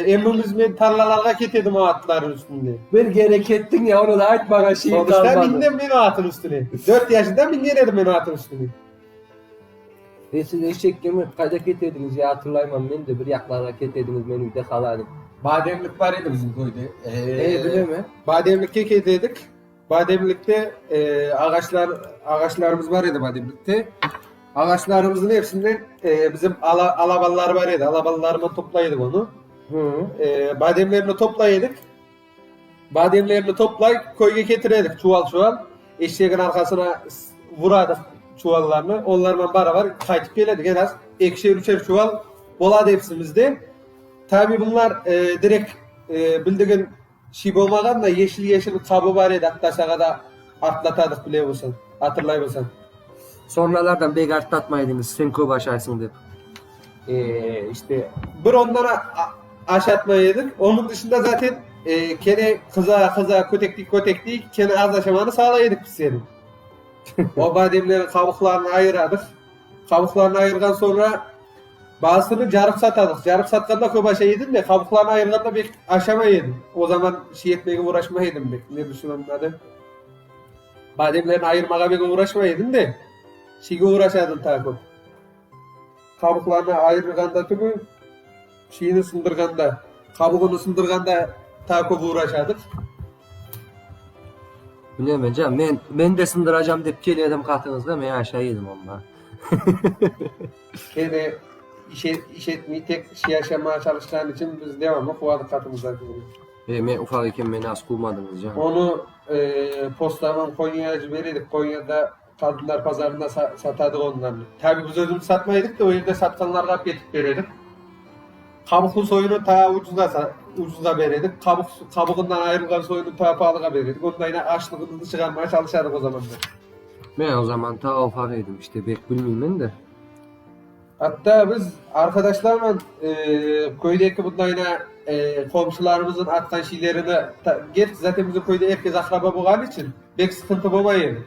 emmimiz men tarlalarğa ketedim o atların üstünde. Bir kere kettiñ ya, onı da aytmağa şeyiñ qalmadı. Sonuçta mindim men o atın üstüne. Dört yaşında mingen edim men o atın üstüne. E siz eşekke minip qayda kete ediñiz ya, hatırlayman men de, bir yaqlarğa kete ediñiz, men üyde qala edim. Bademlik bar edi bizim köyde. E, bilem, e. Bademlikke kete edik. Bademlikte ağaçlar, ağaçlarımız bar edi Bademlikte. Ağaçlarımıznıñ hepsinden bizim ala, alabanlar bar edi. Alabanlarından toplay edik onı. Bademlerini toplay edik. Bademlerini toplay, köyge ketire edik çuval-çuval. Eşegiň arqasına vuradık çuvallarnı. Onlarla barabar qaytıp keledik. En az ekişer-üçer çuval boladı hepsimizde. Tabi bunlar direkt bildigin Şiy bolmağan da, yeşil-yeşil qabı bar edi, atta sağa da artlatadıq, bile bolsañ, hatırlay bolsañ. Sonralardan bek artlatmaydıñız, sen köp aşaysıñ dep. E, işte, bir ondan aşatmay edik, onıñ dışında zaten kene qıza-qıza, kötektiy-kötektiy, kene az aşamanı sağlay edik biz seni. O bademlerniñ qabuqlarını ayıradıq. Qabuqlarını ayırğan soñra, bazısını carıp satadıq. Carıp satqanda köp aşay edim de, qabuqlarını ayırğanda pek aşamay edim. O zaman şey etmege uğraşmay edim pek, ne duşun onıñ adı, bademlerni ayırmağa pek uğraşmay edim de, şeyge uğraşadım taa köp. Qabuqlarını ayırğanda tügü, şeyini sındırğanda, qabuğını sındırğanda taa köp uğraşadıq. Bilemen, can, men, men de sındıracam dep kele edim qatıñızğa, men aşay edim onda. Kene iş, iş etmey, tek şey aşamağa çalışqan içün biz devamlı quvadıq qatımızdan sizni. E, men ufaq eken, meni az quvmadıñız, can. Onı postaman Konyaya jiberedik, Konyada qadınlar pazarında satadıq onlarnı. Tabi biz özümiz satmaydık da, o yerde satqanlarğa alıp ketip beredik. Qabuqlı soyunı taa ucuzğa ucuzğa beredik, qabuq qabuğından ayırılğan soyunı taa paalığa beredik. Ondayına açlığımıznı çıqarmağa çalışadıq o zamanlar. Men o zaman taa ufaq edim, işte, bek bilmeymen de. Atta biz arqadaşlarman köydeki bundayına qomşularımıznıñ atqan şeylerini, gerçi zaten bizim köyde er kes aqraba bolğanı içün bek sıqıntı bolmay edi.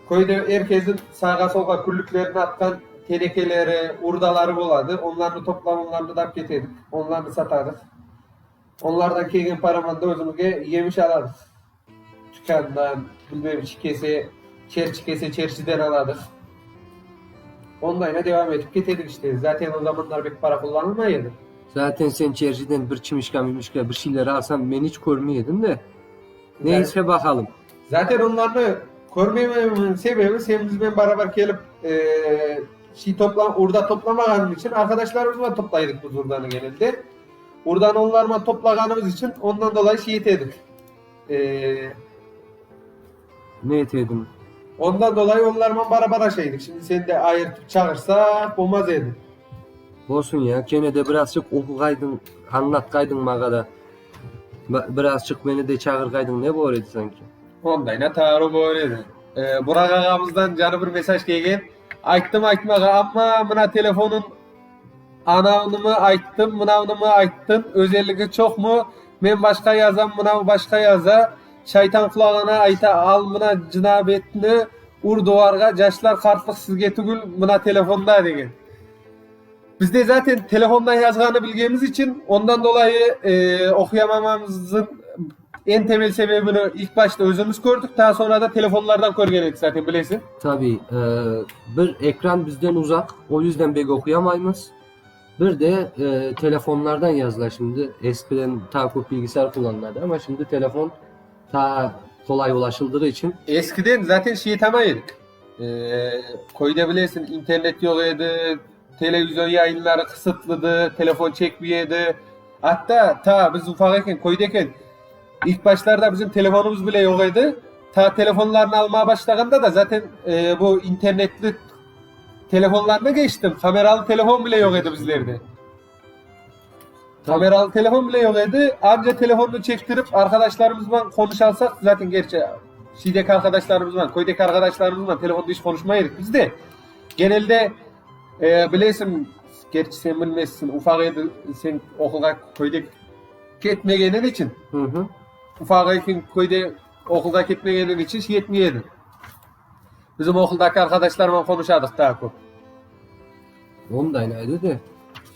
Köyde er kesniñ sağğa-solğa küllüklerini atqan tenekeleri, urdaları boladı, onlarnı toplap, onlarnı da alıp ketedik, onlarnı satadıq. Onlardan kelgen paraman da özümizge yemiş aladıq. Tükândan, bilmem, çikese, çerçi kelse çerçiden aladıq. Ondayla devam etip ketedik işte. Zaten o zamanlar bek para qullanılmay edi. Zaten sen çerçiden bir çimişka-mimişka bir şeyler alsañ, men iç körmey edim de. Neyse baqalım. Zaten onlarnı körmememniñ sebebi sen biznen barabar kelip şey topla, urda toplamağanıñ içün arqadaşlarımızla toplaydık biz urdanı genelde. Urdanı onlarla toplağanımız içün ondan dolayı şey etedik. Ne etediñ? Ondan dolayı onlarla barabar aşaydık. Şimdi seni de ayırtıp çağırsaq bolmaz edi. Bolsun ya, kene de birazçıq oquğaydıñ, añlatqaydıñ mağa da. Birazçıq meni de çağırğaydıñ ne bolar edi sanki? Ondayna taru bolar edi. Burak ağamızdan canı bir mesaj kelgen. Ayttım aytmağa, amma mına telefonıñ anavnımı ayttım, mınavnımı ayttın, özelligi çoqmı, men başqa yazam, mınav başqa yaza, şaytan qulağına ayta, al mına cınabetni ur duvarğa, caşlar qartlıq sizge tügül, mına telefonda degen. Bizde zaten telefondan yazğanı bilgenimiz içün, ondan dolayı oquyamamamıznıñ. En temel sebebini ilk başta özümiz kördik, daha sonra da telefonlardan körgen edik zaten bilesiñ. Tabiy, bir ekran bizden uzaq, o yüzden bek oquyamaymız. Bir de telefonlardan yazıla şimdi, eskiden taa köp bilgisayar qullanıladı, amma şimdi telefon taa qolay ulaşıldığı içün. Eskiden zaten şey etamay edik, köyde bilesiñ internet yoq edi, televizyon yayınları qısıtlıdı, telefon çekmey edi. Atta ta biz ufaq eken, köyde eken, ilk başlarda bizim telefonımız bile yoq edi. Ta telefonlarnı almağa başlağanda da zaten bu internetli telefonlarnı keçtim, kameralı telefon bile yoq edi bizlerde. Kameralı telefon bile yoq edi. Anca telefonnı çektirip arqadaşlarımızman qonuşalsaq, zaten gerçi şeydeki arqadaşlarımızman, köydeki arqadaşlarımızman telefonda iç qonuşmay edik biz de. Genelde bilesiñ, gerçi sen bilmezsiñ, ufaq edi, sen oqulğa köyde ketmegeniñ içün, ufaq eken köyde oqulğa ketmegeniñ içün şey etmey ediñ. Bizim oquldaki arqadaşlarman qonuşadıq daa köp. Onday aydı de.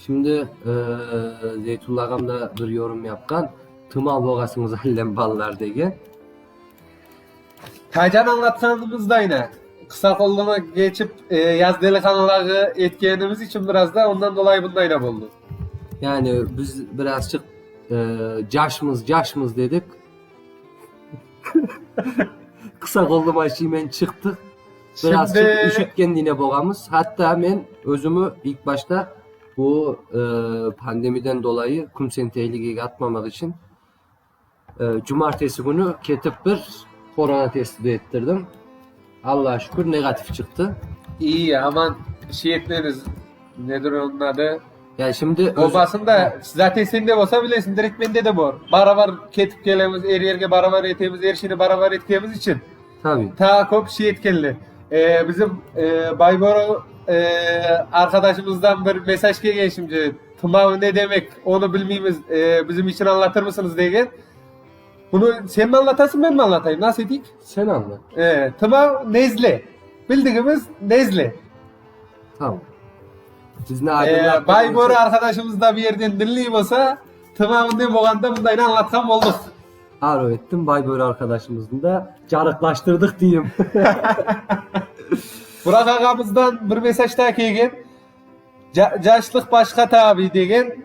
Şimdi Zeytulla ağam da bir yorum yapqan, Tımal boğasıñız allem balalar degen. Taycan añlatqanımızdayna, qısa qolluma keçip yaz deliqanlığı etkenimiz içün biraz da ondan dolayı bundayna boldı. Yani biz birazçıq caşmız, caşmız dedik. Qısa qollu maşiymen çıqtıq. Birazçıq üşütken yine boğamız. Hatta men özümi ilk başta bu pandemiden dolayı kimseni tehlikege atmamaq içün Cumartesi künü ketip bir korona testi de ettirdim. Allağa şükür, negatif çıqtı. İyi, aman şey etmeñiz, nedir onıñ adı? Ya şimdi Olmasın da, zaten sende bolsa bilesiñ, direkt mende de bor. Barabar ketip kelemiz, er yerge barabar etemiz, er şeyni barabar etkenimiz içün. Tabii. Taa köp şey etkenler. Bizim Baybora arqadaşımızdan bir mesaj kelgen şimdi. Tımav ne demek, onı bilmeymiz, bizim içün añlatırmısıñız degen. Bunı sen mi añlatasıñ, men mi añlatayım, nasıl eteyik? Sen añlat. Tımav, nezle. Bildigimiz, nezle. Tamam. Bizni aydınlattığıñ Bay Börü arqadaşımız da bir yerden diñley bolsa, tımav ne bolğanı da bundayını añlatqan boldıq. Aro ettim, Bay Börü arqadaşımıznı da carıqlaştırdıq deyim. Burak ağamızdan bir mesaj daa kelgen. Caşlıq başqa tabi degen.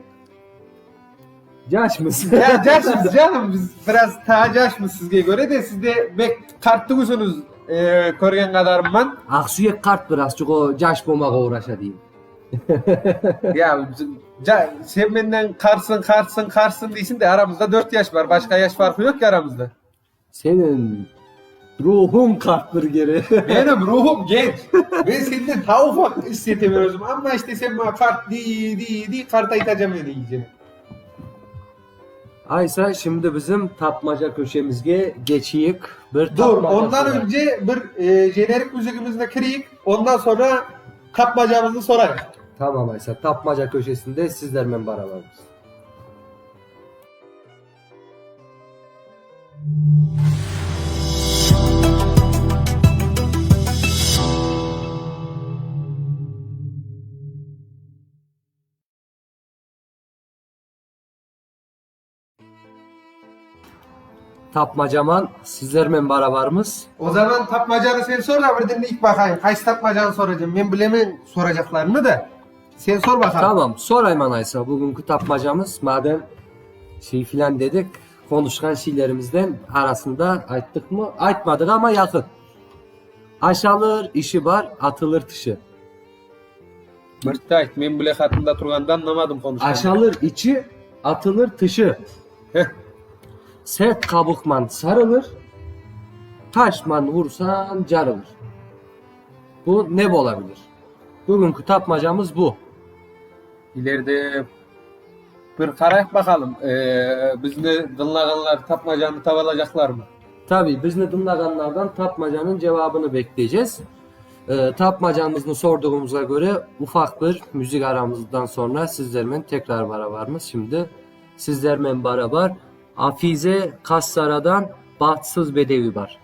Caşmız. Ya caşmız canım biz biraz taa caşmız sizge köre de siz de bek qart tügülsüñiz körgen qadarımman. Aqsüyek qart birazçıq o caş bolmağa uğraşa deyim. Ya sen menden qartsıñ qartsıñ qartsıñ deysiñ de aramızda dört yaş bar başqa yaş farqı yoq ki aramızda. Seniñ ruhuñ qart bir kere. Menim ruhum genç. Men senden taa ufaq is etem özüm. Amma işte sen maña qart dey, dey, dey, qartaytacam meni iyice. Aysa, şimdi bizim tapmaca köşemizge geçeyik. Bir Dur, tapmaca ondan sorayıq. önce bir jenerik müzigimizni kireyik, ondan soñra tapmacamıznı sorayıq. Tamam aysa, tapmaca köşesinde sizlermen barabarmız. Tapmacaman sizlermen barabarmız. O zaman tapmacanı sen sor da bir dinleyik baqayım. Qaysı tapmacanı soracam? Men bilemen soracaqlarını da. Sen sor bakalım. Tamam, sorayman aysa, bugünki tapmacamız, madem şey filan dedik, qonuşqan şeylerimizden arasında ayttıqmı, aytmadıq, amma yaqın. Aşalır, işi bar, atılır tişi. Bir daa ayt, men bile hatımda turğanda añlamadım qonuşqanını. Aşalır içi, atılır tışı. Heh. Sert qabuqman sarılır, taşman ursan carılır. Bu ne bolabilir? Bugünki tapmacamız bu. İleride bir qarayıq baqalım, bizni dıñlağanlar tapmacanı tabalacaqlarmı? Tabiy, bizni dıñlağanlardan tapmacanıñ cevabını bekleycez. Tapmacamıznı sorduğımızğa köre, ufaq bir müzik aramızdan soñra sizlermen tekrar barabarmız. Şimdi sizlermen barabar Afize Kassaradan Bahtsız bedevi bar.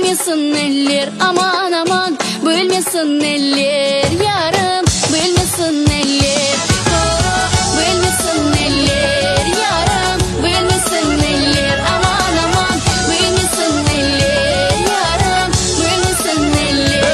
Bilmesin eller, aman, aman, Bilmesin eller, yarım, Bilmesin eller, o, Bilmesin eller, yarım, Bilmesin eller, aman, aman, Bilmesin eller, yarım, Bilmesin eller,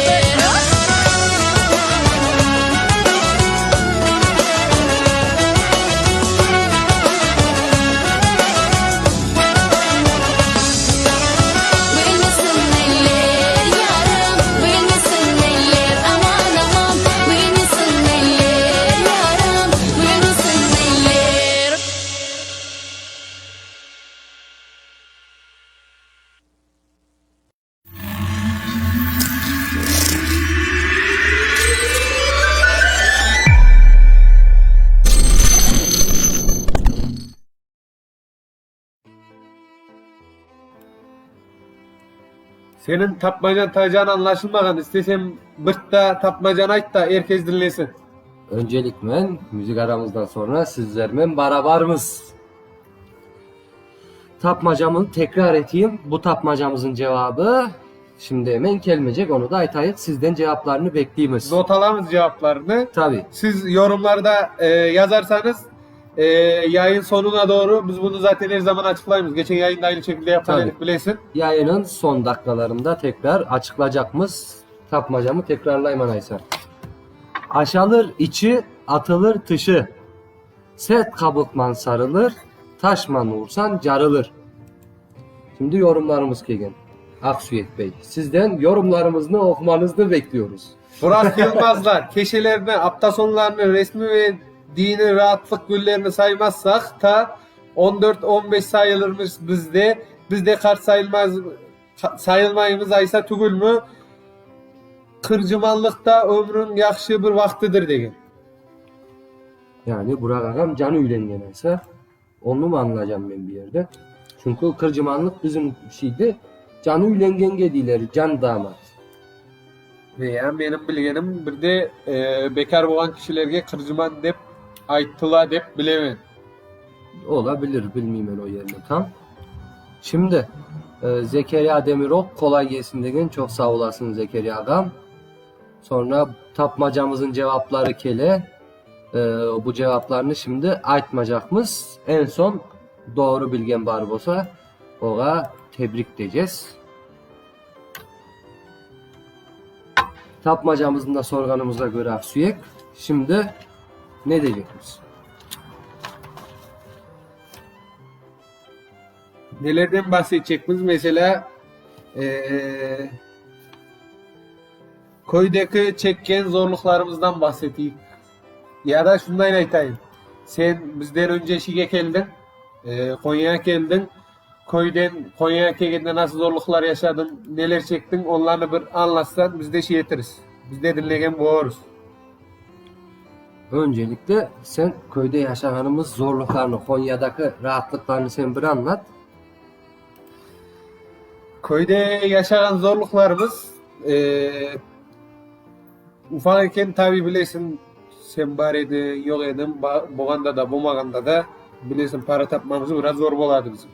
Bilmesin eller, yarım, Bilmesin eller, aman, aman, Bilmesin eller, yarım, Bilmesin eller. Seniñ tapmacan taycan añlaşılmağan, isteseñ bir daa tapmacanı ayt da, er kes diñlesin. Öncelikmen, müzik aramızdan soñra sizlermen barabarmız. Tapmacamnı tekrar eteyim. Bu tapmacamıznıñ cevabı şimdi emen kelmeycek, onı da aytayıq. Sizden cevaplarnı bekleymiz. Not alamız cevaplarını. Tabi. Siz yorumlarda yazarsañız, yayın soñuna doğru biz bunı zaten er zaman açıqlaymız. Geçen yayında aynı şekilde yapqan Tabi. edik, bilesiñ. Yayınıñ soñ daqqalarında tekrar açıqlacaqmız. Tapmacamı tekrarlayman aysa. Aşalır içi, atılır tışı. Sert qabıqman sarılır, taşman ursañ carılır. Şimdi yorumlarımız kelgen. Aqsuyek bey, sizden yorumlarımıznı oqumanıznı bekliyoruz. Burak Yılmazlar, keşelerni, aptasonlarnı, resmiy ve diniy raatlıq künlerini saymazsaq, ta on dört, on beş sayılırmış bizde. Biz de qart sayılmaz, sayılmaymız aysa tügülmi? Qırcımanlıq da ömrüñ yahşı bir vaqtıdır, degen. Yani Burak ağam canı üylengen aysa, onı añlaycam men bir yerde. Çünki qırcımanlıq bizim şeyde canı üylengenge deyler, can damat. Veya menim bilgenim, bir de bekar bolğan kişilerge qırcıman dep ayttıla dep bilemen. Ola bilir, bilmeymen o yerini tam. Şimdi, Zekeriya Demirok qolay kelsin degen, çoq sağ olasıñ Zekeriya ağam. Soñra tapmacamıznıñ cevapları kele. Bu cevaplarnı şimdi aytmacaqmız. Eñ soñ doğru bilgen bar bolsa, oğa tebrik diycez. Tapmacamıznı da sorğanımızğa köre aqsüyek, şimdi ne deycekmiz? Nelerden bahsedecekmiz? Meselâ, Köydeki çekken zorluqlarımızdan bahseteyik. Ya da şunday aytayım, sen bizden önce işige keldiñ, Qonyağa keldiñ, köyden Qonyağa kelgende nasıl zorluqlar yaşadıñ, neler çektiñ, onlarnı bir añlatsañ, biz de şey etiriz, biz de diñlegen bolurız. Öncelikle sen köyde yaşağanımız zorluqlarnı, Qonyadaki raatlıqlarnı sen bir añlat. Köyde yaşağan zorluqlarımız, ufaq eken, tabiy bilesiñ, sen bar ediñ, yoq ediñ, bolğanda da, bolmağanda da, bilesiñ, para tapmamız biraz zor boladı bizim.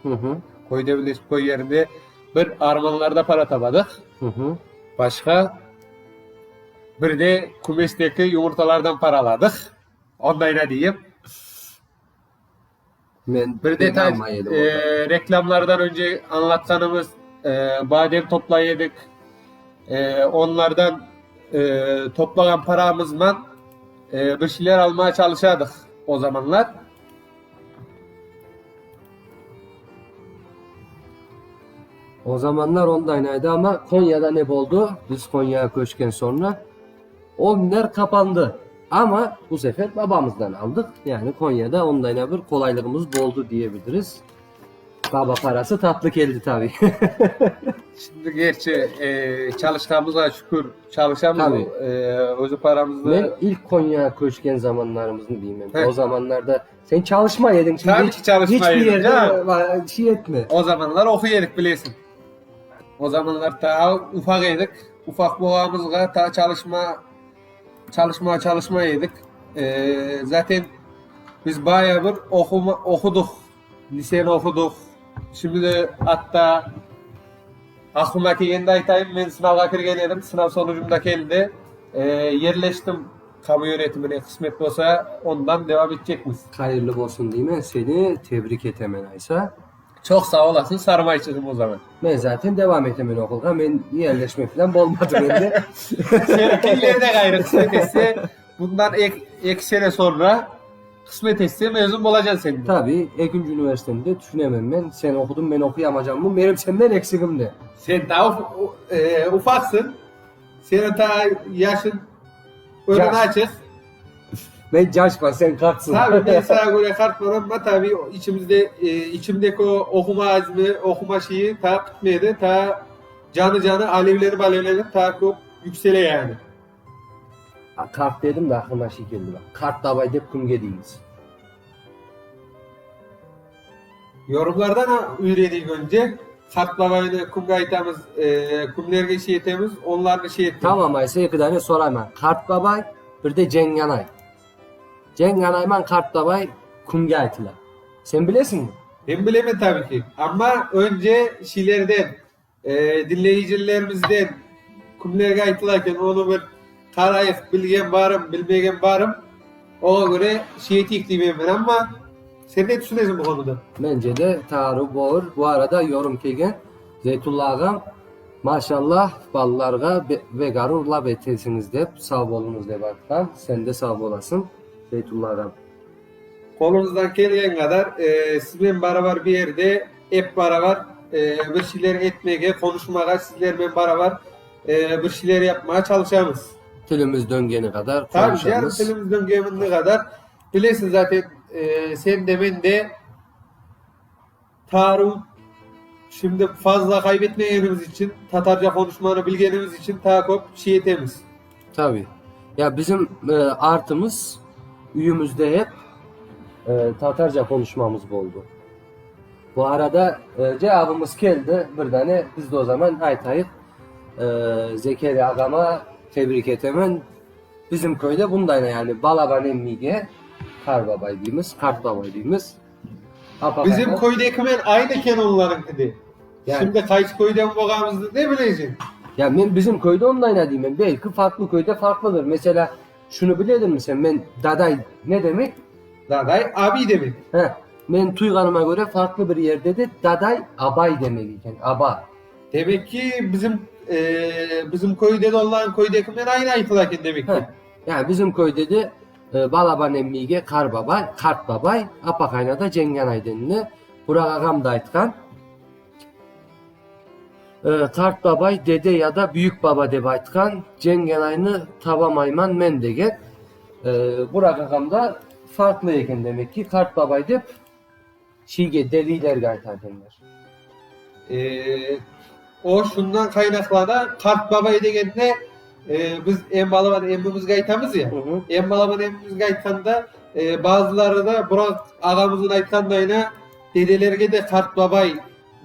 Köyde bilesiñ, köy yerinde bir armanlarda para tapadıq, başqa bir de kümesteki yumurtalardan para aladıq, ondayna deyim. Men Bir detay, reklamlardan önce añlatqanımız, badem toplay edik, onlardan toplağan paramızman bir şeyler almağa çalışadıq o zamanlar. O zamanlar ondaynaydı, amma Konyada ne boldı, biz Konyağa köçken soñra, O günler qapandı. Amma bu sefer babamızdan aldıq. Yani Konyada ondayna bir qolaylığımız boldı diye biliriz. Baba parası tatlı keldi tabi. Şimdi gerçi çalışqanımızğa şükür, çalışamız, Tabi. özü paramıznı. Men ilk Konyağa köçken zamanlarımıznı deymen. O zamanlarda sen çalışmay ediñ, şimdi Tabi ki çalışmay hiçbir edim, yerde şey etme. O zamanlar oquy edik, bilesiñ. O zamanlar taa ufaq edik. Ufaq bolğanımızğa taa çalışma, çalışma, çalışma edik. Zaten biz bayağı bir oquma, oqudıq, liseni oqudıq. Şimdi de atta. Aqlıma kelgende aytayım, men sınavğa kirgen edim, sınav sonucum da keldi. Yerleştim kamu yönetimine, qısmet bolsa, ondan devam etecekmiz. Hayırlı bolsun deymen, seni tebrik etemen aysa. Çoq sağ olasıñ, sarmayçığım o zaman. Men zaten devam etemen oqulğa, men yerleşme filan bolmadı mende. Seniñki ileride ğayrı, qısmet etse, bundan eki sene soñra, qısmet etse, mezun bolacañ sen de. Tabi, ekinci üniversiteni de tüşünemen men. Sen oqudıñ, men oquyamacağımmı, menim senden eksigim ne? Sen daa ufaqsıñ, seniñ taa yaşıñ önüñ açıq. Men caşman, sen qartsıñ. Tabi, men saña köre qartman, amma tabi içimizde, içimdeki o oquma azmi, oquma şeyi taa bitmedi, taa canı-canı alevlenip alevlenip taa köp yüksele yani. Qart dedim de aqlıma şey keldi baq, qart dabay dep kimge deymiz? Yorumlardan üyreneyik önce, qart babaynı kimge aytamız, kimlerge şey etemiz, onlarnı şey eteyik. Tamam aysa eki dane sorayman, qart babay, bir de cenganay. Cenganayman qart babay kimge aytıla? Sen bilesiñmi? Men bilemen tabi ki, amma önce şeylerden, Diñleyicilerimizden kimlerge aytıla eken, onı bir qarayıq, bilgen barım, bilmegen barım, oña köre şey eteyik deymen men. Amma sen ne tüşünesiñ bu konuda? Mence de tarı bor. Bu arada yorum kelgen, Zeytulla ağam, maşallah, balalarğa bek aruv laf etesiñiz dep, sağ boluñız dep aytqan. Sen de sağ bolasıñ, Zeytulla ağam. Qolumızdan kelgen qadar siznen barabar bir yerde ep barabar bir şeyler etmege, qonuşmağa, sizlernen barabar bir şeyler yapmağa çalışamız. Tilimiz döngeni qadar qonuşamız. Tabii canım, tilimiz döngeni qadar. Bilesiñ zaten, sen de men de Taru, şimdi fazla kaybetmegenimiz içün, tatarca qonuşmanı bilgenimiz içün taa köp şey etemiz. Tabi. Ya bizim artımız üyümizde hep tatarca qonuşmamız boldı. Bu arada cevabımız keldi bir dane, biz de o zaman aytayıq. Zekeriya ağama tebrik etemen. Bizim köyde bundayna yani balaban emmiyge qar babay deymiz, qart babay deymiz. Bizim köydekimen aynı eken onlarıñki de. Şimdi qaysı köyden bolğanımıznı ne bileceñ? Ya men bizim köyde ondayna deymen, belki farqlı köyde farqlıdır. Mesela, şunı biledinmi sen, men daday ne demek? Daday, abiy demek. He, men tuyğanıma köre farqlı bir yerde de daday abay demek eken, aba. Demek ki, bizim, bizim köyde de onlarıñ köydekimen aynı aytıla eken demek ki. He, yani bizim köyde de Balaban emmiyge qar babay, qart babay, apaqayna da cenganay denile. Burak ağam da aytqan. Qart babay, dede ya da büyük baba dep aytqan. Cenganaynı tabamayman men degen. Burak ağam da farqlı eken demek ki, qart babay dep şiyge, dediylerge ayta ekenler. O şundan qaynaqlana, qart babay degende biz em balaban emmimizge aytamız ya, em balaban emmimizge aytqanda bazıları da Burak ağamıznıñ aytqandayına dedelerge de qart babay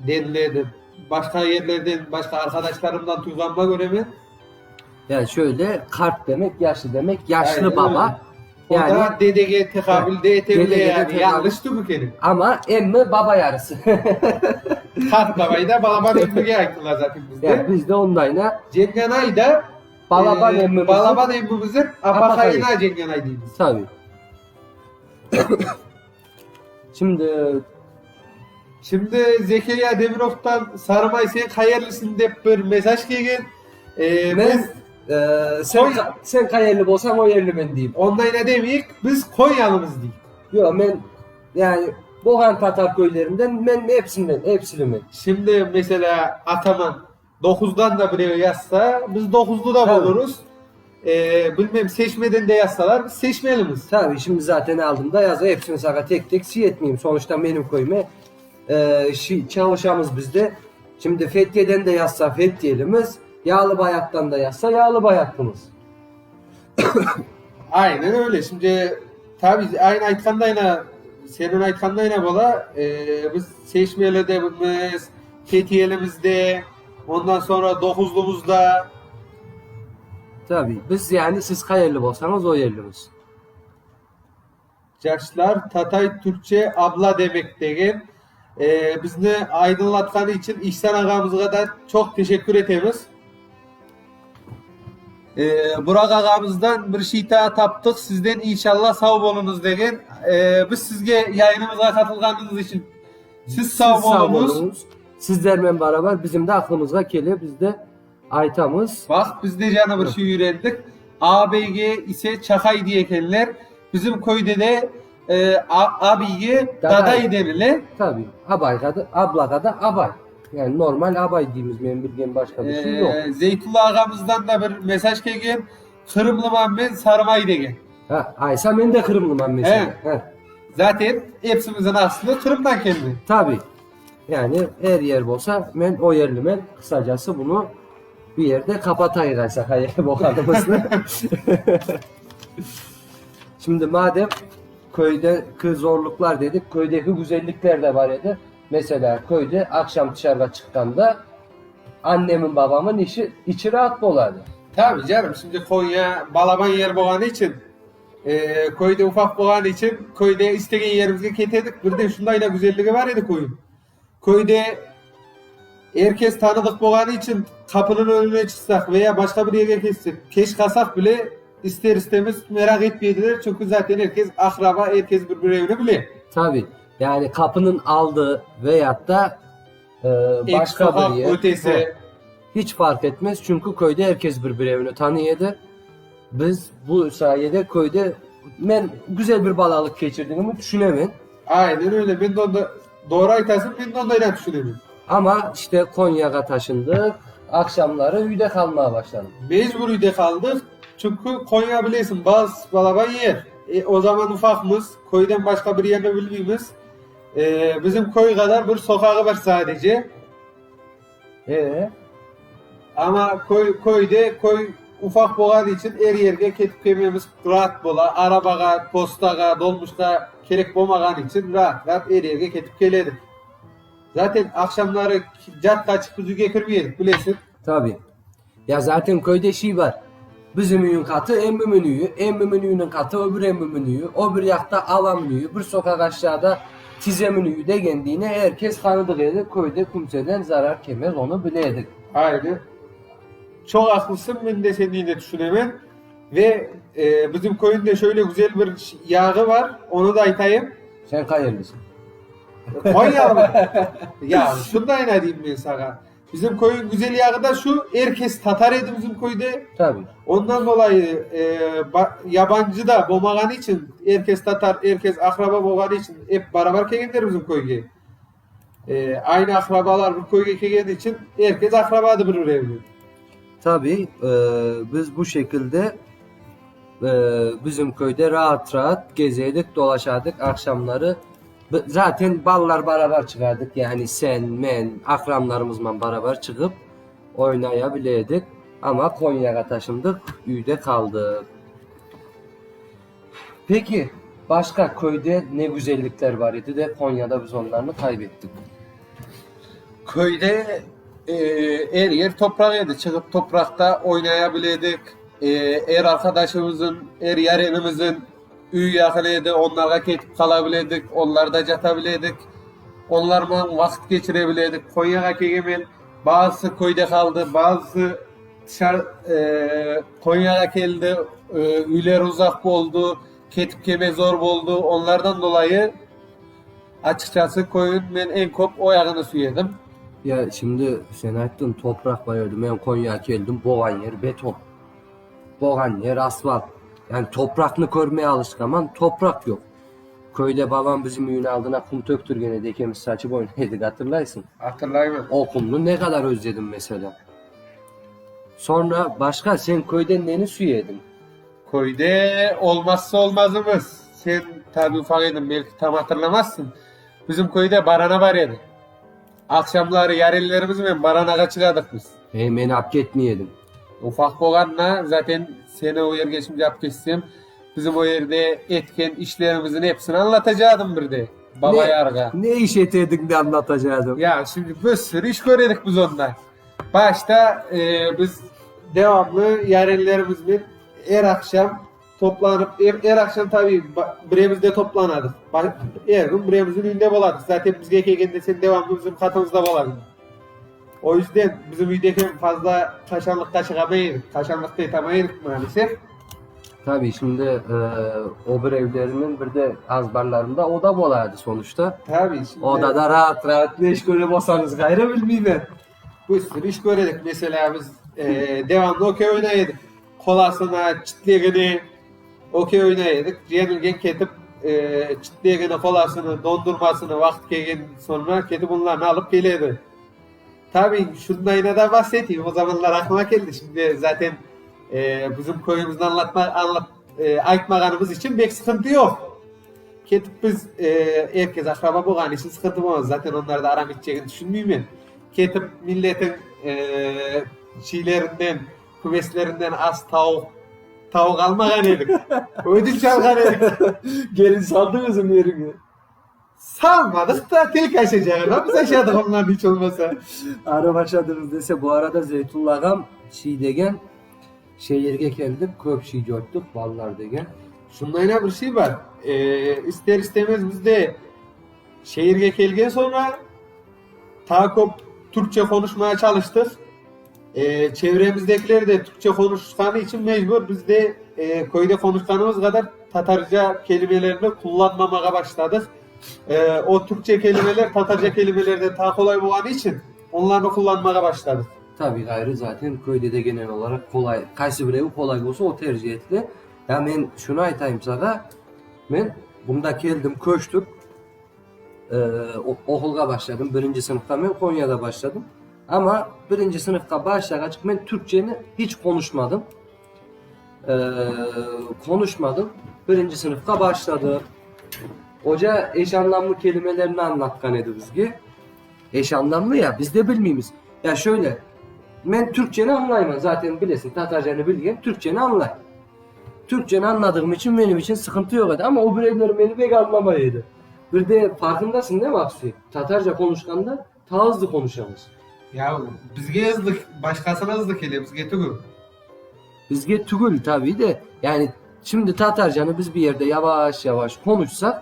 deniledi. Başqa yerlerden, başqa arqadaşlarımdan tuyğanıma köre men. Yani şöyle, qart demek, yaşlı demek, yaşlı baba. O da dedege teqabül de ete bile yani, yañlış tübü kene. Amma emmi baba yarısı. Qart babay da balaban emmige aytıla zaten bizde. Ya bizde ondayna. Cenganay da balaban emmimizin. Balaban emmimizin apaqayına cenganay deymiz. Tabii. Şimdi Şimdi Zekeriya Demirovdan Sarımay sen qayerlisiñ dep bir mesaj kelgen. Men sen sen qayerli bolsañ o yerlimen deyim. Onday ne demeyik, biz Konyalımız deyik. Yoq, men yani bolğan tatar köylerinden men hepsinden, hepsilimen. Şimdi mesela Ataman Doquzdan da birevi yazsa, biz doquzlı da bolurız. Bilmem, seçmeden de yazsalar, biz seçmelimiz. Tabii, şimdi zaten aldımda yaza, hepsini sağa tek tek si etmeyim. Sonuçta menim köyüme şi çalışamız biz de. Şimdi Fethiye'den de yazsa Fethiyelimiz, Yağlıbayattan da yazsa Yağlıbayatlımız. Aynen öyle. Şimdi tabii aynı aytqandayna, seniñ aytqandayna bola, biz seçmeli de biz, Fethiye'limiz de, ondan soñra Doquzlumız da. Tabii, biz yani siz qayerli bolsañız o yerlimiz. Yaşlar, Tatay türkçe abla demek degen. E, bizni aydınlatqanı içün İhsan ağamızğa da çoq teşekkür etemiz. E, Burak ağamızdan bir şey daa taptıq, sizden inşallah sağ oluñız degen. E, biz sizge yayınımızğa qatılğanıñız içün siz sağ oluñız. Sizlermen beraber bizim de aqlımızğa kele, biz de aytamız. Baq, biz de yañı bir şey öğrendik. Ağabeyge ise çaqay dey ekenler. Bizim köyde de e, abiyge daday denile. Tabii. Abayğa da, ablağa da abay. Yani normal abay deymiz, men bilgen başqa bir şey yoq. E, Zeytulla ağamızdan da bir mesaj kelgen. Qırımlıman men sarımay degen. Ha, aysa men de Qırımlıman mesela. He. Zaten hepsimizin aslı Qırımdan keldi. Tabii. Yani er yer bolsa men o yerlimen. Qısacası bunı bir yerde qapatayıq aysa hayır bolğanımıznı. Şimdi madem köydeki zorluqlar dedik, köydeki güzellikler de bar edi. Mesela köyde aqşam tışarığa çıqqanda annemin babamın işi içi raat boladı. Tabii canım, şimdi Konya balaban yer bolğanı içün, e, köyde ufaq bolğanı içün köyde istegen yerimizge ketedik. Bir de şunday da güzelligi bar edi köyün. Köyde er kes tanıdıq bolğanı içün qapınıñ önüne çıqsaq veya başqa bir yerge ketsek, keç qalsaq bile ister istemez meraq etmeydiler, çünki zaten er kes aqraba, er kes bir-birevini bile. Tabii. Yani qapınıñ aldı veyat da e, başqa sokaq bir yer. ötesi. Ha. Hiç fark etmez çünki köyde er kes bir-birevini tanıy edi. Biz bu sayede köyde men güzel bir balalıq keçirdigimi tüşünemen. Aynen öyle. Men de onda doğru aytasıñ, men de ondayla tüşünemen. Ama işte Konyağa taşındıq, aqşamları üyde qalmağa başladıq. Mecbur üyde qaldıq, çünki Konya bilesiñ, baz balaban yer. E, o zaman ufaqmız, köyden başqa bir yerni bilmeymiz. E, bizim köy qadar bir soqağı bar sadece. E, Ama köy, köyde köy ufaq bolğanı içün er yerge ketip kelmemiz raat bola. Arabağa, postağa, dolmuşqa kerek bolmağanı içün raat-raat er yerge ketip keledik. Zaten aqşamları catqa çıqıp biz üyge kirmey edik, bilesiñ. Tabii. Ya zaten köyde şey bar. Bizim üyün qatı emmimin üyü, emmimin üyüniñ qatı öbür emmimin üyü, o bir yaqta alamın üyü, bir soqaq aşağıda tizemin üyü degendiğine er kes tanıdıq edi, köyde kimseden zarar kelmez, onı bile edik. Aynen. Çoq aqlısıñ, men de seniñle tüşünemen. Ve e, bizim köyün de şöyle güzel bir yağı bar, onı da aytayım. Sen qayerlisiñ? Konyalı mı? Ya şunday deyim men saña. Bizim köyün güzel yağı da şu, er kes tatar edi bizim köyde. Tabii. Ondan dolayı e, ba- yabancı da bolmağanı içün, er kes tatar, er kes aqraba bolğanı içün ep barabar kelgenler bizim köyge. E, aynı aqrabalar bir köyge kelgeni içün er kes aqrabadı bir-birevine. Tabii, e, biz bu şekilde e, bizim köyde raat raat gezeydik, dolaşardık akşamları. B- Zaten ballar beraber çıkardık. Yani sen, men, akranlarımızla beraber çıkıp oynayabileydik. Ama Konya'ya taşındık, üyde kaldık. Peki başka köyde ne güzellikler var idi de Konya'da biz onlarnı kaybettik. Köyde e, er yer topraq edi. Çıqıp topraqta oynayabiledik. E, er arqadaşımızın, er yarenimizin üy yaqın edi. Onlarğa ketip qalabiledik. Onlarda yatabiledik. Onlarla vaqıt keçirebiledik. Konyağa kelgen bazısı köyde qaldı, bazısı tışarı e, Konyağa keldi, e, üyleri uzaq boldı, ketip kelme zor boldı. Onlardan dolayı açıqçası köyün men eñ köp o yağını süyedim. Ya şimdi sen ayttıñ topraq bar edi. Men Konyağa keldim, bolğan yer beton. Bolğan yer asfalt. Yani topraqnı körmeye alışqanman, topraq yoq. Köyde babam bizim üyün aldına qum töktürgen edi, ekemiz saçıp oynaydık, hatırlaysıñ? Hatırlayman. O qumnı ne qadar özledim mesela. Sonra başqa sen köyden neni süyediñ? Köyde olmazsa olmazımız. Sen tabi ufaq ediñ, belki tam hatırlamazsıñ. Bizim köyde barana bar edi. Aqşamları yarenlerimiznen baranağa çıqadıq biz. Ey, meni alıp ketmey ediñ. Ufaq bolğanına zaten seni o yerge şimdi alıp ketsem, bizim o yerde etken işlerimizin hepsini añlatacaqdım bir de baba yarğa. Ne iş etediñ de añlatacaqdım. Ya şimdi bir sürü iş köredik biz onda. Başta e, biz devamlı yarenlerimiznen er aqşam. Toplanıp, er, er aqşam tabiy biremizde toplanadıq. Er kün biremizniñ üyünde boladıq. Zaten bizge kelgende sen devamlı bizim qatımızda boladıñ. O yüzden bizim üydeki fazla qaşanlıqqa çıqamay edik. Qaşanlıqta etamay edik maalesef. Tabiy, şimdi o bir evleriniñ bir de azbarlarında oda bola edi sonuçta. Tabiy, şimdi. Odada raat-raat ne iş köre bolsañız ğayrı bilmeymen. Bir sürü iş köredik. Meselâ, biz devamlı okey oynay edik. Qolasına, çitlegini okey oynay edik. Yenilgen ketip, çitlegini, qolasını, dondurmasını vaqıt kelgen soñra ketip onlarnı alıp kele edi. Tabiy, şundayına da bahseteyim, o zamanlar aqlıma keldi, şimdi zaten bizim köyümizni añlatma, añlat, aytmağanımız içün bek sıqıntı yoq. Ketip biz, er kes aqraba bolğanı içün sıqıntı bolmaz, zaten onlar da aram etecegini tüşünmeymen. Ketip milletin şeylerinden, küveslerinden az tavuq, tavuq almağan edik, ödünç alğan edik. Gelin saldıñızmı yeriñe? Salmadıq da, tek aşacağına biz aşadıq ondan iç olmasa. Arı başladınız dese, bu arada Zeytulla ağam şiy degen, Şeerge keldik, köp şiy coyttıq, ballar degen. Şundayna bir şey bar, ister-istemez biz de şeerge kelgen soñra taa köp türkçe qonuşmaya çalıştıq. Çevremizdekiler de türkçe qonuşqanı içün mecbur biz de köyde qonuşqanımız qadar tatarca kelimelerni qullanmamağa başladıq. O türkçe kelimeler tatarca kelimelerden taa qolay bolğanı içün onlarnı qullanmağa başladıq. Tabiy, ğayrı zaten köyde de genel olaraq qolay, qaysı birevi qolay bolsa, o tercih etile. Ya men şunı aytayım sağa, men bunda keldim, köçtik, oqulğa başladım, birinci sınıfqa men Qonyada başladım. Amma birinci sınıfqa başlağaç men türkçeni hiç qonuşmadım. Qonuşmadım. Birinci sınıfqa başladıq. Oca eş anlamlı kelimelerni añlatqan edi bizge. Eş anlamlı ya, biz de bilmeymiz. Ya şöyle, men türkçeni añlayman, zaten bilesiñ, tatarcanı bilgen türkçeni añlay. Türkçeni añladığım içün menim içün sıqıntı yoq edi, amma o birevler meni pek añlamay edi. Bir de farqındasıñ değil mi, Aqsüyek, tatarca qonuşqanda taa ızlı qonuşamız. Ya bizge ızlı, başqasına ızlı kele, bizge tügül. Bizge tügül tabiy de, yani şimdi tatarcanı biz bir yerde yavaş-yavaş qonuşsaq,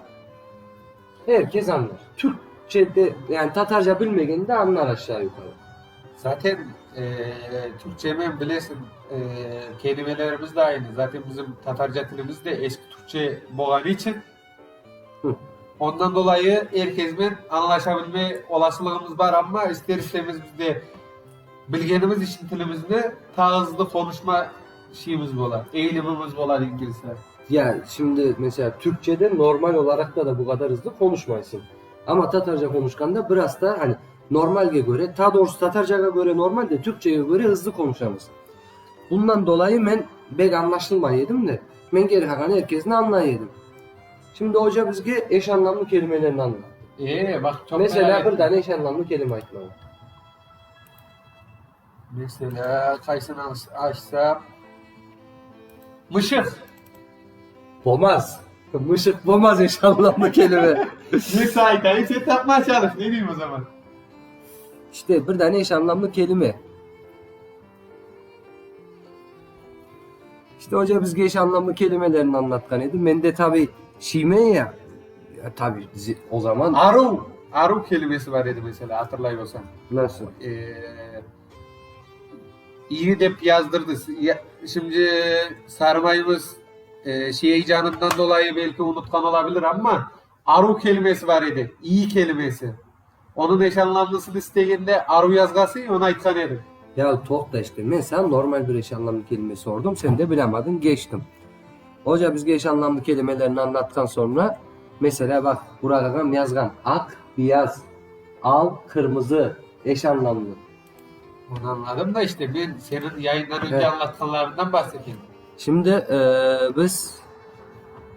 Er kes añlar. Türkçe de, yani tatarca bilmegen de añlar aşağı yuqarı. Zaten türkçe men bilesiñ, kelimelerimiz de aynı. Zaten bizim tatarca tilimiz de eski türkçe bolğanı içün, ondan dolayı er kesmen añlaşabilme olasılığımız bar, amma ister-istemez biz de bilgenimiz içün tilimizni taa ızlı qonuşma şeyimiz bola, eğilimimiz bola degim kelse. Ya şimdi mesela Türkçede normal olaraq da da bu qadar ızlı qonuşmaysıñ. Amma tatarca qonuşqanda biraz da hani normalge köre, taa doğrusı tatarcağa köre normal de, Türkçege köre ızlı qonuşamız. Bundan dolayı men bek añlaşılmay edim de, men geri qalğan er kesni añlay edim. Şimdi oca bizge eş anlamlı kelimelerni añlattı. Ee, baq, çoq merak Mesela bir ettim. dane eş anlamlı kelime ayt maña. Meselâ, qaysını açsam? Mışıq. Bolmaz. Mışıq bolmaz eş anlamlı kelime. Neyse aytayım, sen tapmaya çalış, ne deyim o zaman? İşte, bir dane eş anlamlı kelime. İşte, oca bizge eş anlamlı kelimelerini añlatqan edi. Men de tabi şiymen ya, tabi o zaman. Aruv, aruv kelimesi bar edi, meselâ, hatırlay bolsañ. Nasıl? İyi dep yazdırdı. Şimdi sarmayımız şey heyecanından dolayı belki unutqan olabilir, amma aruv kelimesi bar edi, iyi kelimesi. Onıñ eş anlamlısını istegende aruv yazğasıñ, onı aytqan edim. Ya toqta işte, men saña normal bir eş anlamlı kelime sordum, sen de bilemadıñ, geçtim. Oca bizge eş anlamlı kelimelerni añlatqan soñra, meselâ, baq, Burak ağam yazğan, aq, beyaz, al, qırmızı, eş anlamlı. Onı añladım da, işte, men seniñ yayından önce añlatqanlarıñdan bahsetem. Şimdi biz,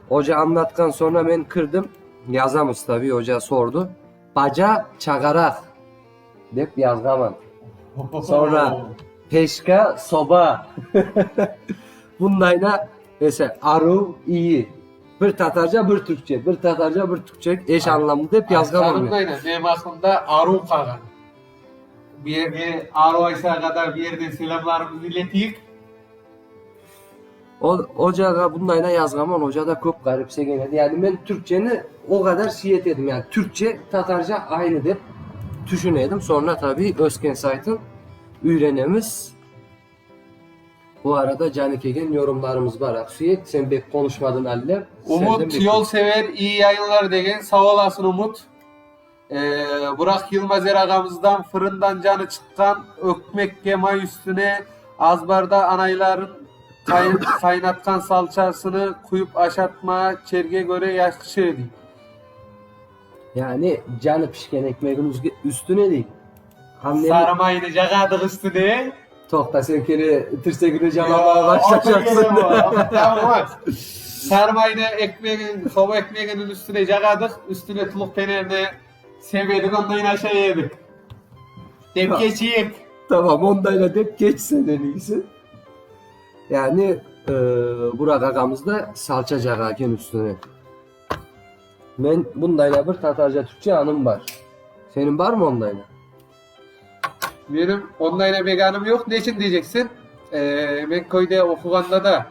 oca añlatqan soñra men kirdim, yazamız tabiy, oca sordı, baca çağaraq dep yazğanman. Soñra peşka, soba. Bundayda, mesela, aruv, iyi. Bir tatarca, bir türkçe, bir tatarca, bir türkçe eş anlamlı dep yazğanman men. Aytqanımdayda, menim aqlımda aruv qalğan. Bu yerge Aru Ayşağa da bu yerden selâmlarımıznı ileteyik. O, ocağa bundayna yazğanman, oca da köp ğaripsegen edi. Yani men türkçeni o qadar şey ete edim, yani türkçe, tatarca aynı dep tüşüne edim. Soñra tabiy ösken saytın üyrenemiz. Bu arada canı kelgen yorumlarımız bar. Aqsüyek, sen bek qonuşmadın alle. Umut Senden yol bekleymiz. sever, iyi yayınlar degen. Sağ olasın Umut. Burak Yılmazer ağamızdan fırından canı çıqqan ökmekke may üstüne azbarda anayların qaynatqan salçasını quyıp aşatma çerge köre yahşı dey. Yani canı pişken ekmegin üstüne dey. Sarı maynı cağadıq üstüne. Toqta, sen kene tirsegini calamağa başlaycaqsıñ. Sarı maynı ekmegiñ, sova ekmeginiñ üstüne cağadıq, üstüne tuluq penerini sebedik, ondayın aşay edik. Dep keçeyik. Tamam, ondayla dep keçsen eñ iyisi. Yani, Burak ağamız da salça cağa eken üstüne. Men bundayla bir tatarca-türkçe anım bar. Seniñ barmı ondayla? Menim ondayla pek anım yoq. Neçün deyceksin? Men köyde oquğanda da,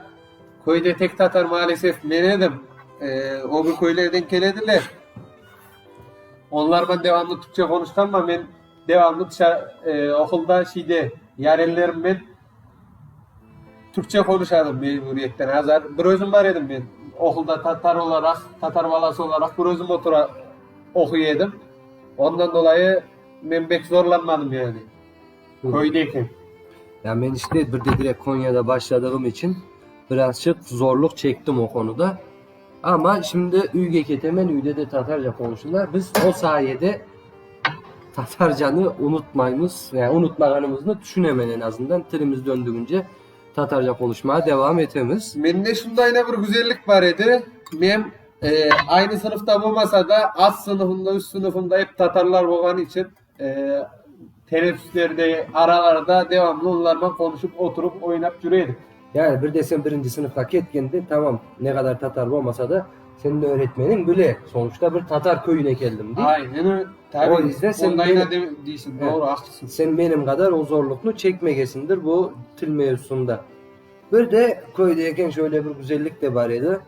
köyde tek tatar maalesef men edim. O bir köylerden kelediler. Onlarman devamlı türkçe qonuşqanma, men devamlı tışarı, oqulda şeyde yarenlerimmen Türkçe qonuşadım mecburiyetten. Azar bir özüm bar edim men. Oqulda tatar olaraq, tatar balası olaraq bir özüm otura oquy edim. Ondan dolayı men bek zorlanmadım yani köydeyken. Ya men işte bir de direkt Konyada başladığım içün birazçıq zorluq çektim o konuda. Amma şimdi üyge ketemen, üyde de tatarca qonuşırlar. Biz o sayede tatarcanı unutmaymız, yani unutmağanımıznı tüşünemen en azından, tilimiz döndügince tatarca qonuşmağa devam etemiz. Mende şundayna bir güzellik bar edi, men aynı sınıfta bolmasa da, ast sınıfımda, üst sınıfımda ep tatarlar bolğanı içün, Teneffüslerde, aralarda devamlı onlarman qonuşıp, oturıp, oynap yüre edik. Yani bir de sen birinci sınıfqa ketkende, tamam, ne qadar tatar bolmasa da, seniñ öğretmeniñ bile, sonuçta bir tatar köyüne keldim, dey. Aynen öyle. Tabi, O yüzden sen ondayna benim, deysiñ, Evet. doğru, aqlısıñ. Sen benim qadar o zorluqnı çekmegesindir bu til mevzusında. Bir de köydeyken şöyle bir güzellik de bar edi.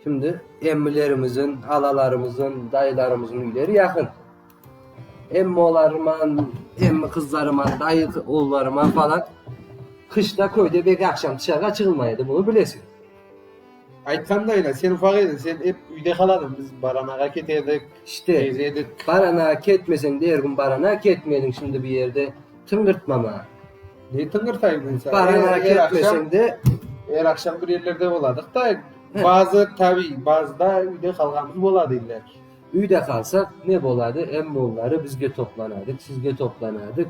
Şimdi emmilerimizin, halalarımızın, dayılarımızın üyleri yaqın. Emmi olarman, emmi qızlarıman, dayı oğullarıman falan. Qışta köyde bek aqşam tışarığa çıqılmay edi, bunı bilesiñ. Aytqandayla, sen ufaq ediñ, sen ep üyde qaladıñ, biz baranağa kete edik, İşte, geze edik. Baranağa ketmeseñ de er kün baranağa ketmediñ şimdi bir yerde, tıñğırtma maña. Ne tıñğırtayım men saña? Baranağa Er aqşam, ketmeseñ de. Er aqşam bir yerlerde boladıq da, bazı, tabiy, bazı da üyde qalğanımız boladı iller ki. Üyde qalsaq, ne boladı, emmi-oğulları bizge toplanadık, sizge toplanadık,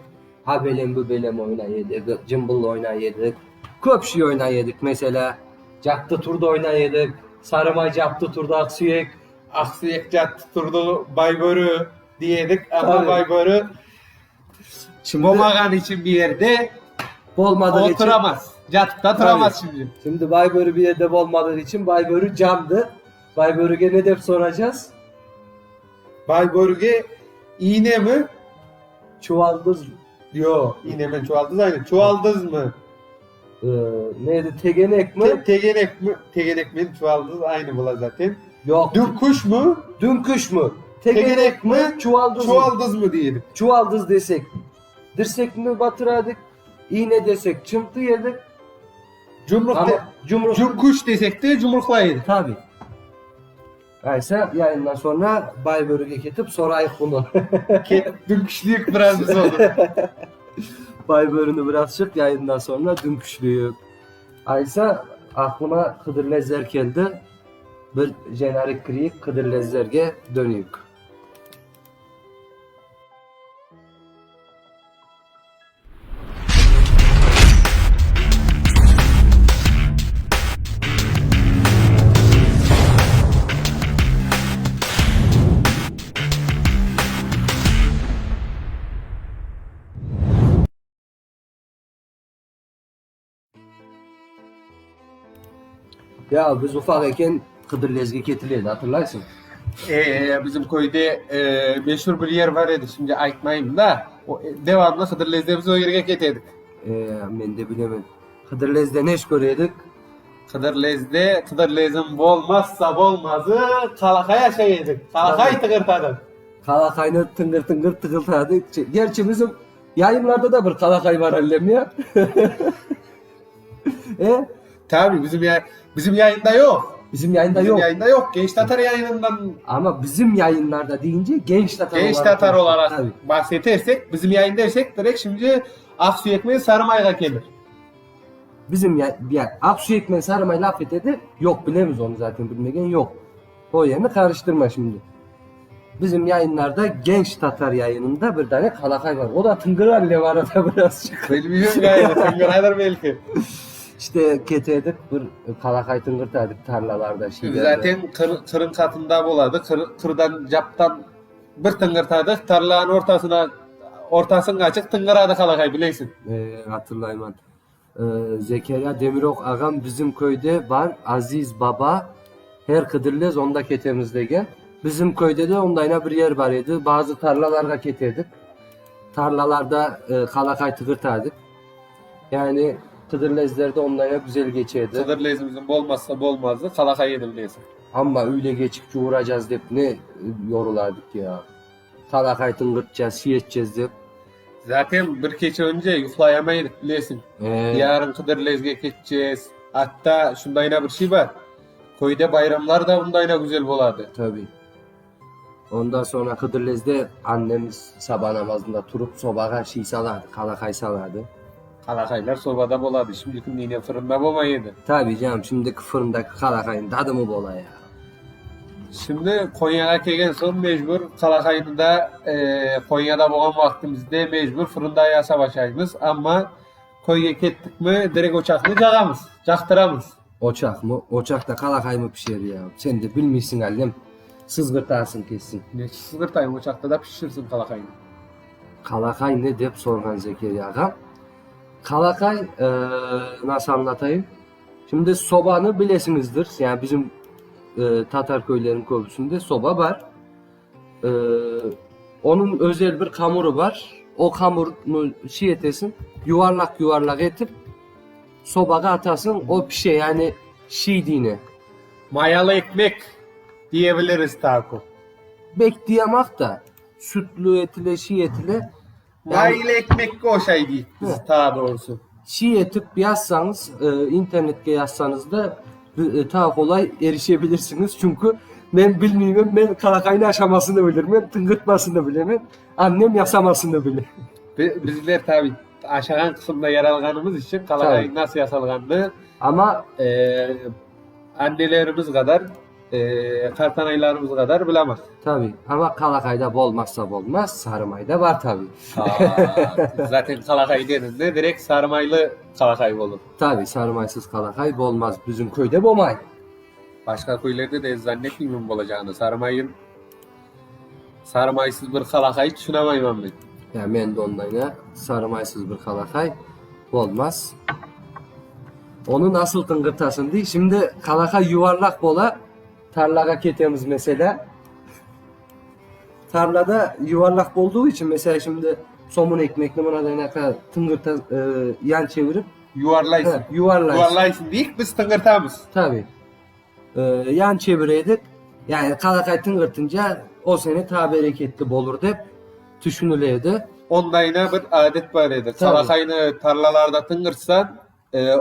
abelem-bübelem oynay edik, cımbıl oynay edik, köp şey oynay edik, meselâ, cattı turdı oynay edik, sarımay cattı turdı, aqsüyek. Aqsüyek cattı turdı, baybörü dey edik, amma baybörü bolmağanı içün bir yerde Bolmadığı içün. Oturamaz, catıp da turamaz şimdi. Şimdi baybörü bir yerde bolmadığı içün baybörü camdı. Baybörüge ne dep soracağız? Baybörüge iğne mi? Çuvaldız mı? Yoq, iğne men çuvaldız aynı. Çuvaldız mı? Ne edi, tegenek mi? Tegenek mi? Tegenek men çuvaldız aynı bola zaten. Yoq. Dümküş mü? Dümküş mü? Tegenek mi? Çuvaldız mı? Çuvaldız mı dey edik. Çuvaldız desek, dirsekni batıradık, iğne desek, çımtı edik. Cumruq Amma cumruq. Cumkuş desek de cumruqlay edik. Tabi. Aysa, yayından soñra Baybörüge ketip sorayıq bunı. Ketip dümküşleyik biraz biz onı. Baybörüni birazçıq yayından soñra dümküşleyik. Aysa, aqlıma Hıdırlezler keldi. Bir jenerik kireyik, Hıdırlezlerge döneyik. Ya biz ufaq eken Qıdırlezge ketile edi, hatırlaysıñ? E, bizim köyde meşur bir yer bar edi, şimdi aytmayım da, devamlı Qıdırlezde biz o yerge kete edik. E, men de bilemen. Qıdırlezde ne iş köre edik? Qıdırlezde, Qıdırlezin bolmazsa bolmazı, qalaqay aşay edik, qalaqay tıqırtadıq. Qalaqaynı tıngır-tıngır tıqıltadı. Gerçi bizim yayınlarda da bir qalaqay bar allem ya. E? Tabi, bizim ya bizim yayında yoq. Bizim yayında Bizim yoq. yayında yoq. Genç Tatar yayınından Ama bizim yayınlarda deyince Genç Tatar Genç olaraq Tatar olaraq Tabi. bahsetersek, bizim yayın dersek, direkt şimdi Aqsuyek men Sarımayğa kelir. Bizim ya ya Aqsuyek men Sarımay laf etedi, yoq bilemiz onı zaten bilmegen yoq. O yerni qarıştırma şimdi. Bizim yayınlarda Genç Tatar yayınında bir dane qalaqay bar. O da tıngır alle arada birazcıq. Bilmeyim gayrı, tıngıradır belki. İşte kete edik, bir qalaqay tıngırta edik tarlalarda, şeylerde. Zaten qır, qırın qatında boladı. Qır, qırdan, captan bir tıngırtadıq, tarlanıñ ortasına, ortasın açıq tıngıradı qalaqay, bilesiñ. E, hatırlayman. Zekeriya Demirok ağam bizim köyde bar Aziz baba her Qıdırlez onda ketemiz degen. Bizim köyde de ondayna bir yer bar edi. Bazı tarlalarğa kete edik. Tarlalarda qalaqay tıqırta edik. Yani Qıdırlezlerde ondayna güzel keçe edi. Qıdırlezimizniñ bolmazsa bolmazı qalaqay edi bilesiñ. Amma üyle keçip cuvuracaz dep ne yorula edik ya. Qalaqay tıngırtacaz, şiy etcez dep. Zaten bir keçe önce yuqlayamay edik, bilesiñ. Yarın Qıdırlezge ketcez. Atta şundayna bir şey bar, köyde bayramlar da undayna güzel boladı. Tabi. Ondan soñra Qıdırlezde annemiz saba namazında turıp sobağa şiy saladı, qalaqay saladı. Qalaqaylar sobada boladı, şimdiki nine fırında bolmay edi. Tabi canım, şimdiki fırındaki qalaqaynıñ tadı mı bola ya? Şimdi Qonyağa kelgen soñ mecbur qalaqaynı da Qonyada bolğan vaqtımızda mecbur fırında yasap aşaymız, amma köyge kettikmi direkt oçaqnı cağamız, caqtıramız. Oçaqmı? Oçaqta qalaqaymı pişer ya? Sen de bilmeysiñ allem, sızğırtasıñ kesin. Neçün sızğırtayım, oçaqta da pişirsiñ qalaqaynı. Qalaqay ne dep sorğan Zekeriya ağa. Qalaqay, nasıl añlatayım? Şimdi sobanı bilesiñizdir, yani bizim tatar köyleriniñ köbüsinde soba bar. Onıñ özel bir hamurı bar. O hamurnı şey etesiñ, yuvarlaq-yuvarlaq etip, sobağa atasıñ, o pişe, yani şiy diyne. Mayalı ekmek diyebiliriz taa köp. Bek diyemaq da, sütlü etile, şiy etile. May ile ekmekke oşay deyik biz taa doğrusı. Şiy etip yazsañız, internetke yazsañız da taa qolay erişebilirsiñiz. Çünki men bilmeymen, men qalaqaynı aşamasını bilirmen, tıngırtmasını bilemen, annem yasamasını bile. Bizler tabi aşağan qısımda yer alğanımız içün qalaqay nasıl yasalğanını Amma annelerimiz qadar Qartanaylarımız qadar bilamız. Tabi, amma qalaqayda bolmazsa bolmaz, sarımay da bar tabi. Zaten qalaqay dedinde direkt sarımaylı qalaqay olur. Tabi, sarımaysız qalaqay bolmaz, bizim köyde bolmay. Başqa köylerde de zannetmeymen bolacağını, sarımayın, sarımaysız bir qalaqay tüşünamayman men. Ya men de ondayna, sarımaysız bir qalaqay bolmaz. Onı nasıl tıngırtasıñ dey. Şimdi qalaqay yuvarlaq bola, tarlağa ketemiz meselâ. Tarlada yuvarlaq boldığı içün, meselâ, şimdi somun ekmekni mınadaynaqa tıngırta, yan çevirip. Yuvarlaysıñ. Yuvarlaysıñ. Yuvarlaysıñ deyik, biz tıngırtamız. Tabi. Yan çeviredik. Yani qalaqay tıngırtınca o sene taa bereketli bolur dep tüşünile edi. Ondayna bir adet bar edi. Qalaqaynı tarlalarda tıngırtsañ,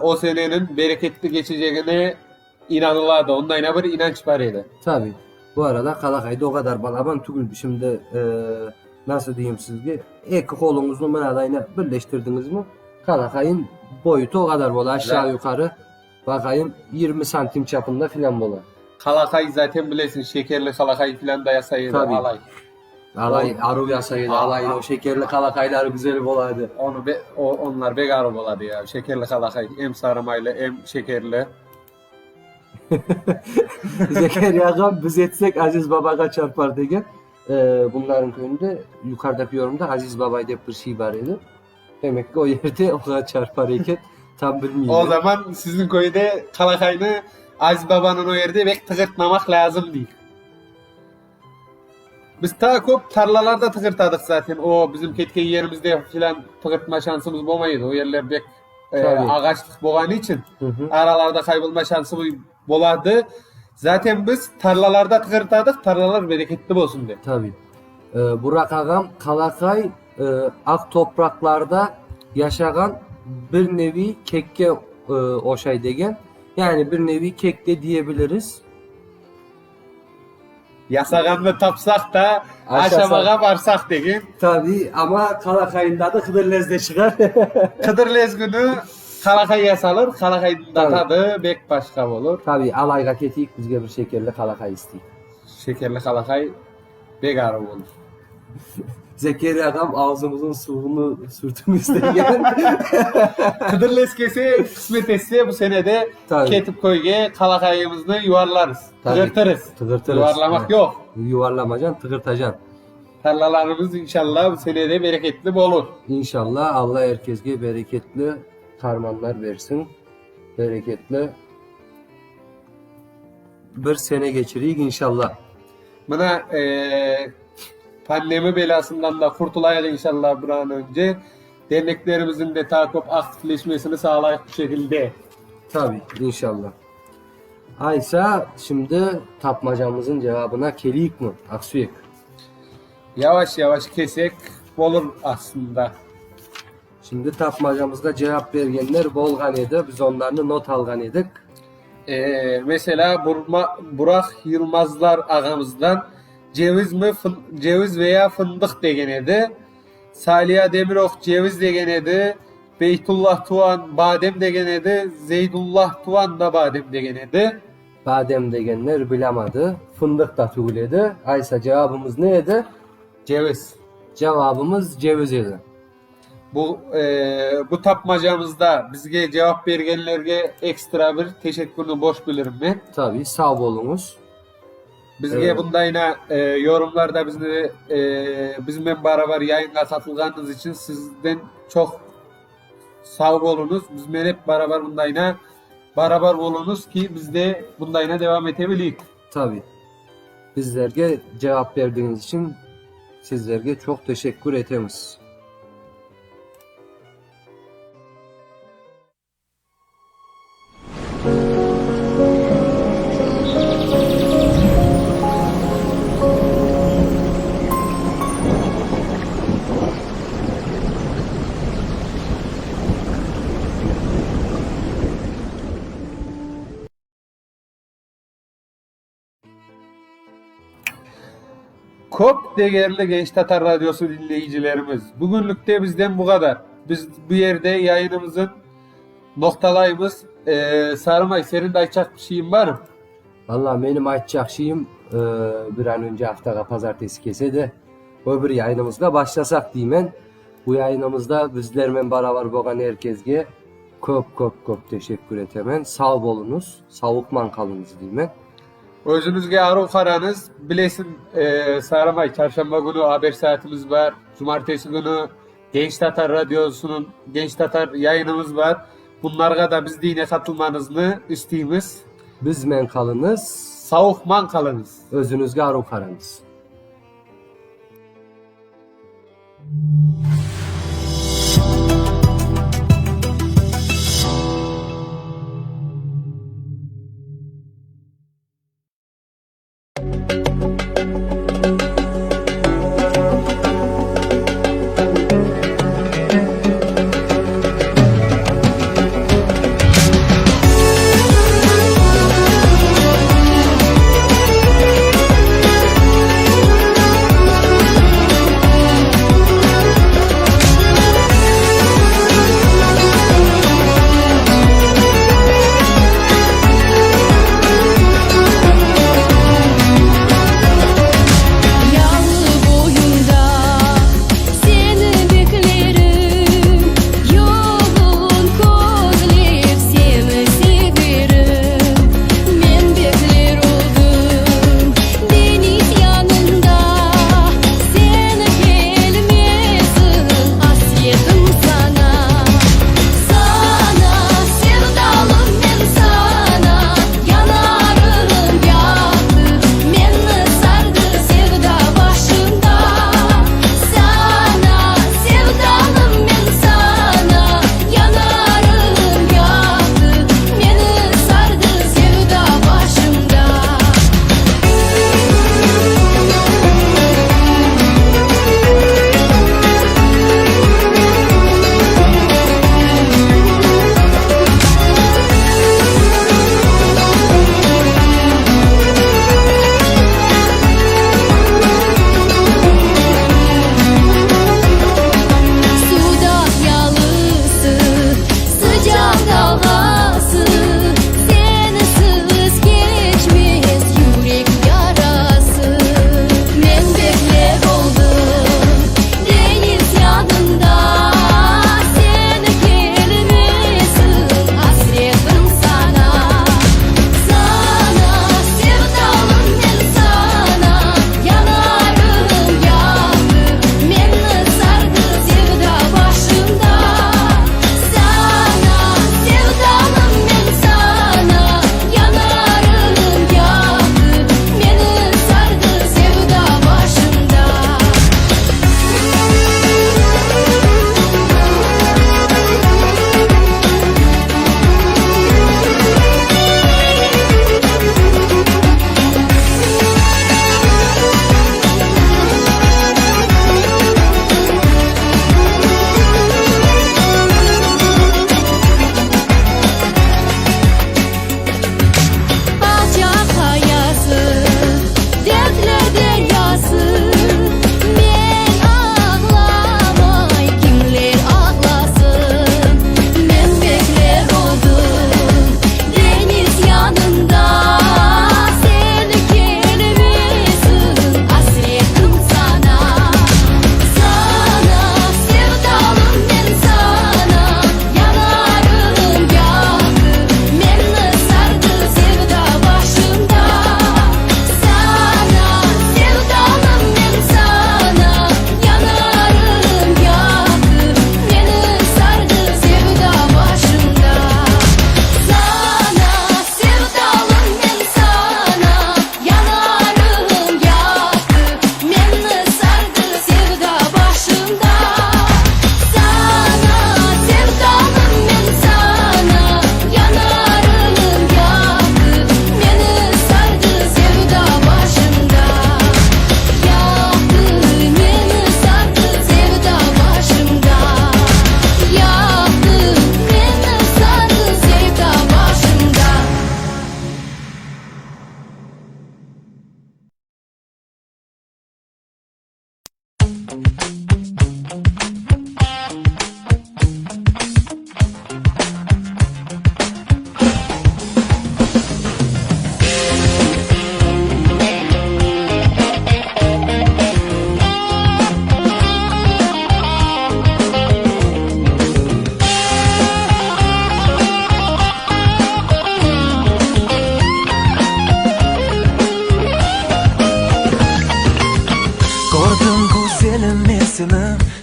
o seneniñ bereketli keçecegine inanıladı. Ondayna bir inanç bar edi. Tabi. Bu arada qalaqay da o qadar balaban tügül. Şimdi, nasıl deyim sizge, eki qoluñıznı mınadayna birleştirdiñizmi, qalaqayıñ boyutu o qadar bola, aşağı-yuqarı. Baqayım, 20 santim çapında filan bola. Qalaqay zaten bilesiñ, şekerli qalaqay filan da yasay edi, Tabii. alay. Alay aruv yasay edi, alayın o şekerli qalaqayları güzel bola edi. Onı be, o, onlar bek aruv boladı ya, şekerli qalaqay, em sarımaylı, em şekerli. Zekeriya ağam, biz etsek Aziz babayğa çarpar degen. Bunlarnıñ köyünde, yuqarıdaki yorumda Aziz babay dep bir şey bar edi. Demek ki, o yerde oğa çarpar eken, tam bilmeyim. O zaman siziñ köyde qalaqaynı Aziz babanıñ o yerde bek tığırtmamaq lâzım dey. Biz taa köp tarlalarda tığırtadıq zaten, o bizim ketken yerimizde filan tığırtma şansımız bolmay edi, o yerler bek. Tabii. Ağaçlıq bolğanı içün aralarda qaybolma şansı boladı. Zaten biz tarlalarda tığırtadıq, tarlalar bereketli bolsun dep. Tabii. Burak ağam, qalaqay aq topraqlarda yaşağan bir nevi kekke oşay degen. Yani bir nevi kek de diyebiliriz. Yasağanını tapsaq da, aşamağa barsaq degen. Tabiy, amma qalaqayında da Hıdırlez de çıqar. Hıdırlez künü qalaqay yasalır, qalaqaynıñ da tadı bek başqa olur. Tabiy, alayğa keteyik, bizge bir şekerli qalaqay isteyik. Şekerli qalaqay bek arı olur. Zekeriya ağam ağzımıznıñ suvunı sürtümiz degen. Hıdırlez kelse, qısmet etse, bu sene de ketip köyge qalaqayımıznı yuvarlarız, tığırtırız. Tığırtırız. Yuvarlamaq yoq. Yuvarlamacan, tığırtacan. Tarlalarımız inşalla bu sene de bereketli bolur. İnşalla, Alla er kesge bereketli qarmanlar bersin, bereketli bir sene keçireyik inşalla. Mına, pandemi belasından da qurtulayıq inşallah bir an önce. Derneklerimizin de taa köp aktifleşmesini sağlayıq bu şekilde. Tabi, inşallah. Aysa, şimdi tapmacamızın cevabına keleyikmi, Aqsüyek? Yavaş yavaş kelsek bolur aslında. Şimdi tapmacamızğa cevap bergenler bolğan edi, biz onlarnı not alğan edik. Meselâ, Burak Yılmazlar ağamızdan cevizmi, ceviz veya fındıq degen edi. Saliya Demirok ceviz degen edi. Beytullah Tuvan badem degen edi. Zeydullah Tuvan da badem degen edi. Badem degenler bilamadı. Fındıq da tügül edi. Aysa cevabımız ne edi? Ceviz. Cevabımız ceviz edi. Bu, bu tapmacamızda bizge cevap bergenlerge ekstra bir teşekkürni borç bilirim men. Tabiy, sağ boluñız. Bizge bundayna yorumlarda bizni bizmen barabar yayınğa qatılğanıñız içün sizden çoq sağ boluñız. Bizmen ep barabar bundayna barabar boluñız ki, biz de bundayna devam ete bileyik. Tabiy. Bizlerge cevap berdigiñiz içün sizlerge çoq teşekkür etemiz. Köp degerli Genç Tatar Radiosı diñleyicilerimiz, bugünlik de bizden bu qadar. Biz bu yerde yayınımızın noqtalaymız. Sarımay, seniñ de aytacaq bir şeyiñ barmı? Valla, menim aytacaq şeyim, bir an önce aftağa pazartesi kelse de, öbür yayınımızğa başlasaq deymen. Bu yayınımızda bizlermen barabar bolğan er kesge köp, köp, köp teşekkür etemen. Sağ boluñız, savuqman qalıñız deymen. Özüñizge aruv qarañız. Bilesiñ, Sarımay, çarşamba künü haber saatimiz bar, cumartesi künü Genç Tatar radiosınıñ Genç Tatar yayınımız bar. Bunlarğa da biz dine qatılmañıznı isteymiz. Bizmen qalıñız. Savuqman qalıñız. Özüñizge aruv qarañız.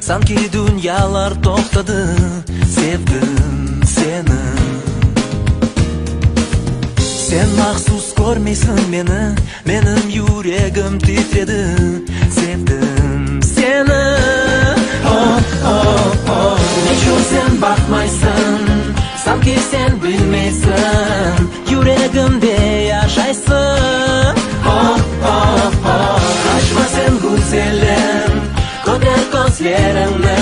Sanki dünyalar toqtadı, sevdim seni. Sen mahsus körmeysiñ meni, menim yüregim titredi, sevdim seni. Oh-oh-oh, neçün sen baqmaysıñ, sanki sen bilmeysiñ, yüregimde yaşaysıñ. Oh-oh-oh, qaçma sen, güzelim, köter közleriñni,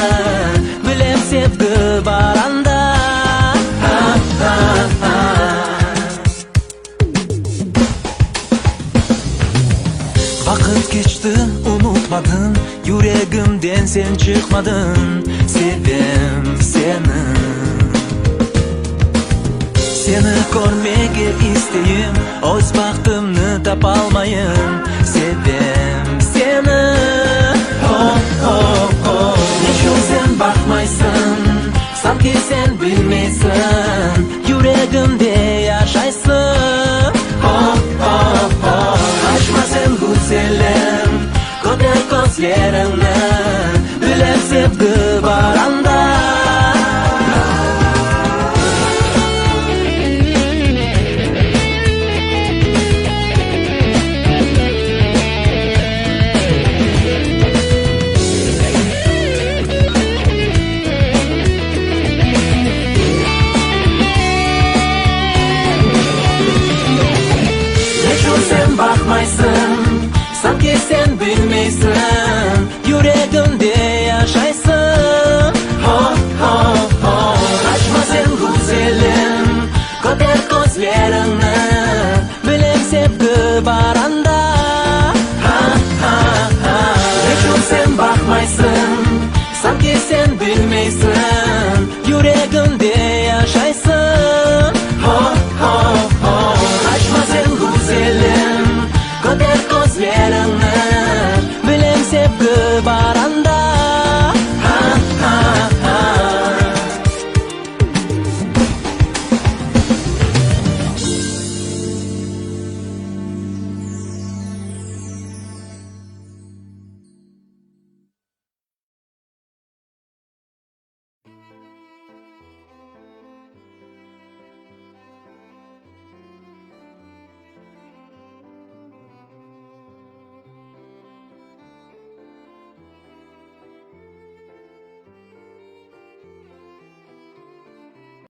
bilem sevgi bar anda. Vaqıt keçti, unutmadım, Yüregimden sen çıqmadıñ, Sevem seni. Seni körmege isteyim, Öz bahtımnı tapalmayım, Sevem seni. Oh-oh-oh, neçün sen baqmaysıñ, Sanki sen bilmeysiñ.